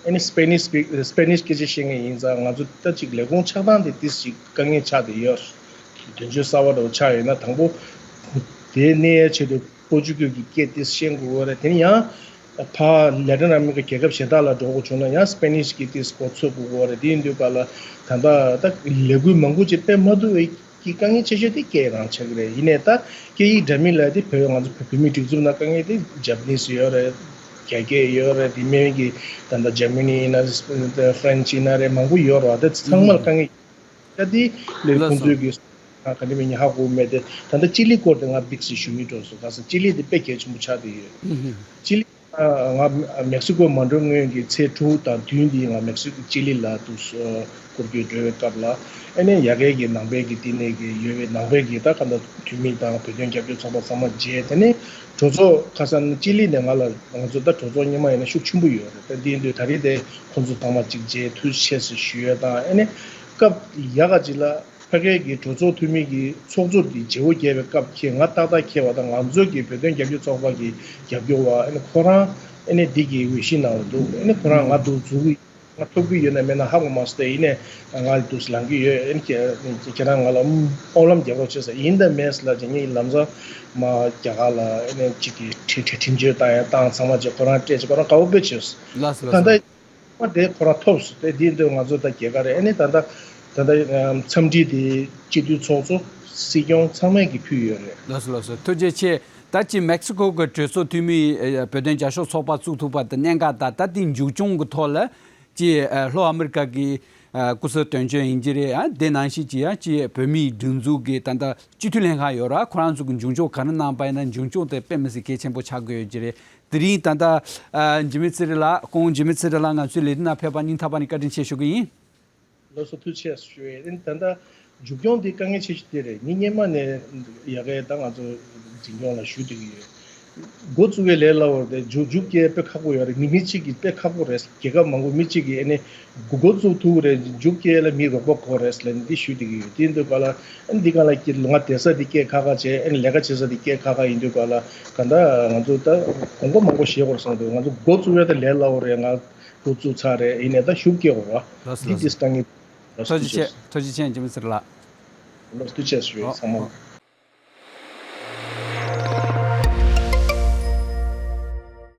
ཨ་ནི་སི་པེ་ནིཤ་སི་པིག་སི་པེ་ནིཤ་སྐད་ཆ་བཤད་མཁན་ཡིན་ཙང་། ང་ཚོ་ད་ཅིག་ལས་ཁུངས་ཆགས་སྟངས་དེ་ཏིས་ཅིག་དཀའ་ངལ་ཆགས་བསྡད་ཡོད། དོན་གཅོད་གསར་པ་འདྲ་བོ་ཆགས་ཡོད་ན། དང་པོ་དེ་གནས་ཡའི་ཆེད་དུ་པོར་ཅུ་གུལ་གྱི་སྐད་ཏིས་ཤེས་དགོས་ཀྱི་ཡོད་རེད། དེ་ནས་ཡང་ཕར་ལེ་ཏིན་ཨ་མེ་རི་ཀ་རྒྱལ་ཁབ་གཞན་དག་ལ་འགྲོ་དགོས་བྱུང་ན་ཡང་སི་པེ་ནིཤ་གི་ཏིས་གོ་ཚོད་དགོས་ཀྱི་ཡོད་རེད། དེ་ཡིན་དུས་སྐབས་ལ་ད་ལྟ་ད་ལས་འགུལ་མང་པོ་ཅིག་སྤེལ་མ་ཐུབ་པའི་གི་དཀའ་ངལ་ཆེ་ཤོས་དེ་སྐད་རང་ཆགས་ཀྱི་རེད། ཡིན་ནའི་ད་སྐད་ཡིག་འདྲ་མིན་ལ་དེ་བོད་ང་ཚོ་བོད་མིའི་སྒྲིག་འཛུགས་ནང་དཀའ་ངལ་དེ་ཇ་པ་ནིས་ཡོད་རེད། རྒྱ་སྐད་ཡོད་རེད། དེ་མིན་གྱི་ད་ལྟ་ཇར་མ་ནི་ཡིན་ན་རེད། ཕ་རན་སི་ཡིན་ན་རེད། མང་པོ་ཡོད་རེད། དེ་ཚང་མ་ལ་དཀའ་ངལ་ད་དེ་ལས་ཁོང་ཚོའི་གི་ག་འདྲ་མིན་ཧ་གོ་མེད་དེ། ད་ལྟ་ཅི་ལི་སྐོར་དེ་ང་བིག་སི་ཞུ་མི་འགྲོ་སོང་། ག་ས་ཅི་ལི་དེ་དཔེ་གལ་ཆེན་པོ་ཆགས་བསྡད་ཡོད། ཅི་ལི། ང་མེག་སི་ཀོ་མ་འགྲོ་སྔོན་གྱི་ཚེས་དྲུག་དང་བདུན་འདི་ང་མེག་སི་ཀོ་ཅི་ལི་ལ་དུ་སྐོར་སྐྱོད་འགྲོ་བའི་སྐབས་ལ། ཨ་ནི་ཡ་གི་གི་ནང་པའི་གི་བསྟི་གནས་ཀྱི་ཡོད་པའི་ནང་པའི་གི་ད་ག་འདྲ་འཐུས་མི་དང་བོད་དོན་རྒྱབ་སྐྱོར་ཚོགས་པ་ཚང་མ་མཇལ། དེ་ནས་གྲོས་ཚོགས་ཁ་སང་ཅི་ལི་ནས་ང་ལ་ང་ཚོ་ད་གྲོས་ཚོགས་སྔོན་མ་ཡིན་ན་ཤུགས་ཆེན་པོ་ཡོད་རེད། ད་འདི་ཡིན་དུས་ད་རེས་དེ་ཁོང་ཚོ་ཚང་མ་གཅིག་མཇལ་ཐུགས་རྗེ་ཆེ་ཞེས་ཞུ་ཡས་དང་། ཨ་ནི་སྐབས་ཡག་ག་ཅིག་ལ། ཕ་གིའི་གི་གྲོས་ཚོགས་འཐུས་མི་གི་ཚོགས་གཙོ་དེ་བརྗེ་བོ་རྒྱག་པའི་སྐབས་ཁྱེད་ང་ཏག་ཏག་ཁྱེད་པ་དང་། ང་ཚོའི་གི་བོད་དོན་རྒྱབ་སྐྱོར་ཚོགས་པ་གི་རྒྱབ་སྐྱོར་བ་ཨ་ནི་ཁོ་རང་ཨ་ནི་འདི་གི་འོས་གཞི་ནང་ལ་འདུག་ཨ་ནི་ཁོ་རང་ང་འདུག་འཛུལ་གི་ང་ཐོབ་གི་ཡོད་ན་མེད་ན་ཧ་གོ་མ་སོང་། ཡིན་ནའི་ང་འདུག་ལངས་གི་ཡོད། ཨ་ནི་ཁྱེད་ཁྱེད་རང་ང་ལ་སྨོན་ལམ་རྒྱག་རོགས་བྱེད་ཟེར། ཡིན་དང་མེད་ཟེར་ལབ་བྱས། ངས་ལམ་སང་མ་རྒྱ་གར་ལ་ཨ་ནི་གཅིག་གི་ཁྲིམས་ཁྲིམས་གཅོད་བཏང་ཡ་བཏང་ཚང་མ་བྱས། ཁོ་རང་སྤྲད་བྱས་ཁོ་རང་དགའ་བོ་དཔེ་བྱས། ལགས་སོ། ད་ལགས་ལྟ། སོ། པ་དེ་ཁོ་རང་ཐོབ་སོང་། དེ་དེའི་འདོད་ང་ཚོ་ད་རྒྱལ་ཁ་རེད། ཨ་ནི་ད་ལྟ་ད་ལྟ་འཚམས་འདྲི་དེ་སྤྱི་འཐུས་ཚོགས་གཙོ་སྲིད་སྐྱོང་ཚང་མས་ཀྱིས་ཕུལ་ཡོད་རེད། ལགས་སོ། ལགས་སོ། ཐུགས་རྗེ་ཆེ། ད་ཅི་མེག་སི་ཀོ་གི་གྲོས་ཚོགས་འཐུས་མི་ཨ་བོད་དོན་རྒྱབ་སྐྱོར་ཚོགས་པ་བཙུགས་ཐུབ་པ་དེ་གནད་འགག་དང་། ད་དེ་མཇུག་སྐྱོང་གི་ཐོག་ལ་ཅི་ཨ་ལྷོ་ཨ་མི་རི་ཀ་གི་ཨ་སྐུ་ཚབ་དོན་གཅོད་ཡིན་གྱི་རེད། ཨ་དེ་ནང་བཞིན་ཅི་ཡང་ཅི་བོད་མིའི་སྒྲིག་འཛུགས་ཀྱི་ད་ལྟ་སྤྱི་འཐུས་ལྷན་ཁང་ཡོད་ར། ཁོ་རང་ཚོ་གི་མཇུག་སྐྱོང་ག་རེ་གནང་པ་ཡིན་ན། མཇུག་སྐྱོང་དེ་དཔེ་མི་སྲིད་གལ་ཆེན་པོ་ཆགས་ཀྱི་ཡོད་ཀྱི་རེད། དེ་རིང་ད་ལྟ་ཨ་འཇིགས་མེད་ཚེ་རིང་ལགས། སྐུ་ངོ་འཇིགས་མེད་ཚེ་རིང་ལགས་ང་ཚོའི་ལས་རིམ་ནང་ཕེབས་པར་སྙིང་ཐག་པ་ནས་བཀའ་དྲིན་ཆེ་ཞུ་གི་ཡིན། ལགས་སོ། ཐུགས་རྗེ་ཆེ་ཞུ་ཡས་ཡིན། ད་ལྟ་མཇུག་སྐྱོང་འདི་དཀའ་ངལ་ཆེ་ཤོས་དེ་རེད། ངས་སྔོན་མ་ནས་ཡ་གིའི་ད་ང་ཚོ་འཛིན་སྐྱོང་ལ་ཞུ་བསྡད་ཀྱི་ཡོད། འགོ་བཙུགས་པའི་ལས་སླ་བོ་རེད། མཇུག་མཇུག་སྐྱེལ་དཔེ་ཁག་པོ་ཡོད་རེད། མི་མི་གཅིག་གིས་དཔེ་ཁག་པོ་རེད། རྒྱལ་ཁབ་མང་པོ་མི་གཅིག་གིས་ཨ་ནི་འགོ་འགོ་བཙུགས་ཐུབ་རེད། མཇུག་སྐྱེལ་ལ་མི་རོགས་པ་དགོས་རེད་ལབ་ནས་འདི་ཞུ་བསྡད་ཀྱི་ཡོད། དེ་འདུག་ག་ལ་ཨ་ནི་འདི་ག་ལ་ལ་ང་བསྡད་ས་འདི་སྐད་ཁག་ཁག་བྱས། ཨ་ནི་ལས་ཀ་བྱེད་ས་འདི་སྐད་ཁག་ཁག་ཡིན་དུས་ག་ལ་ག་ད་ང་ཚོ་ད་གོང་གོ་མང་པོ་བཤད་དགོས་བསམ་འདུག་ང་ཚོ་འགོ་བཙུགས་ཡས་ད་ལས་སླ་བོ་རེད། ང་འགོ་བཙུགས་ཚར་རེད། ཡིན་ནའི་ད་ཤུགས་སྐྱེད་དགོས་ར། ལགས་སོ། འདི་ལགས་འདི་སོ། དཀའ་ངལ། ཐུགས་རྗེ་ཆེ། ཐུགས་རྗེ་ཆེ། འཇིགས་མེད་ཚེ་རིང་ལགས། ལགས་ཐུགས་རྗེ་ཆེ་ཞུ་ཡས་ཨོ་ཚང་མ། ཨོ།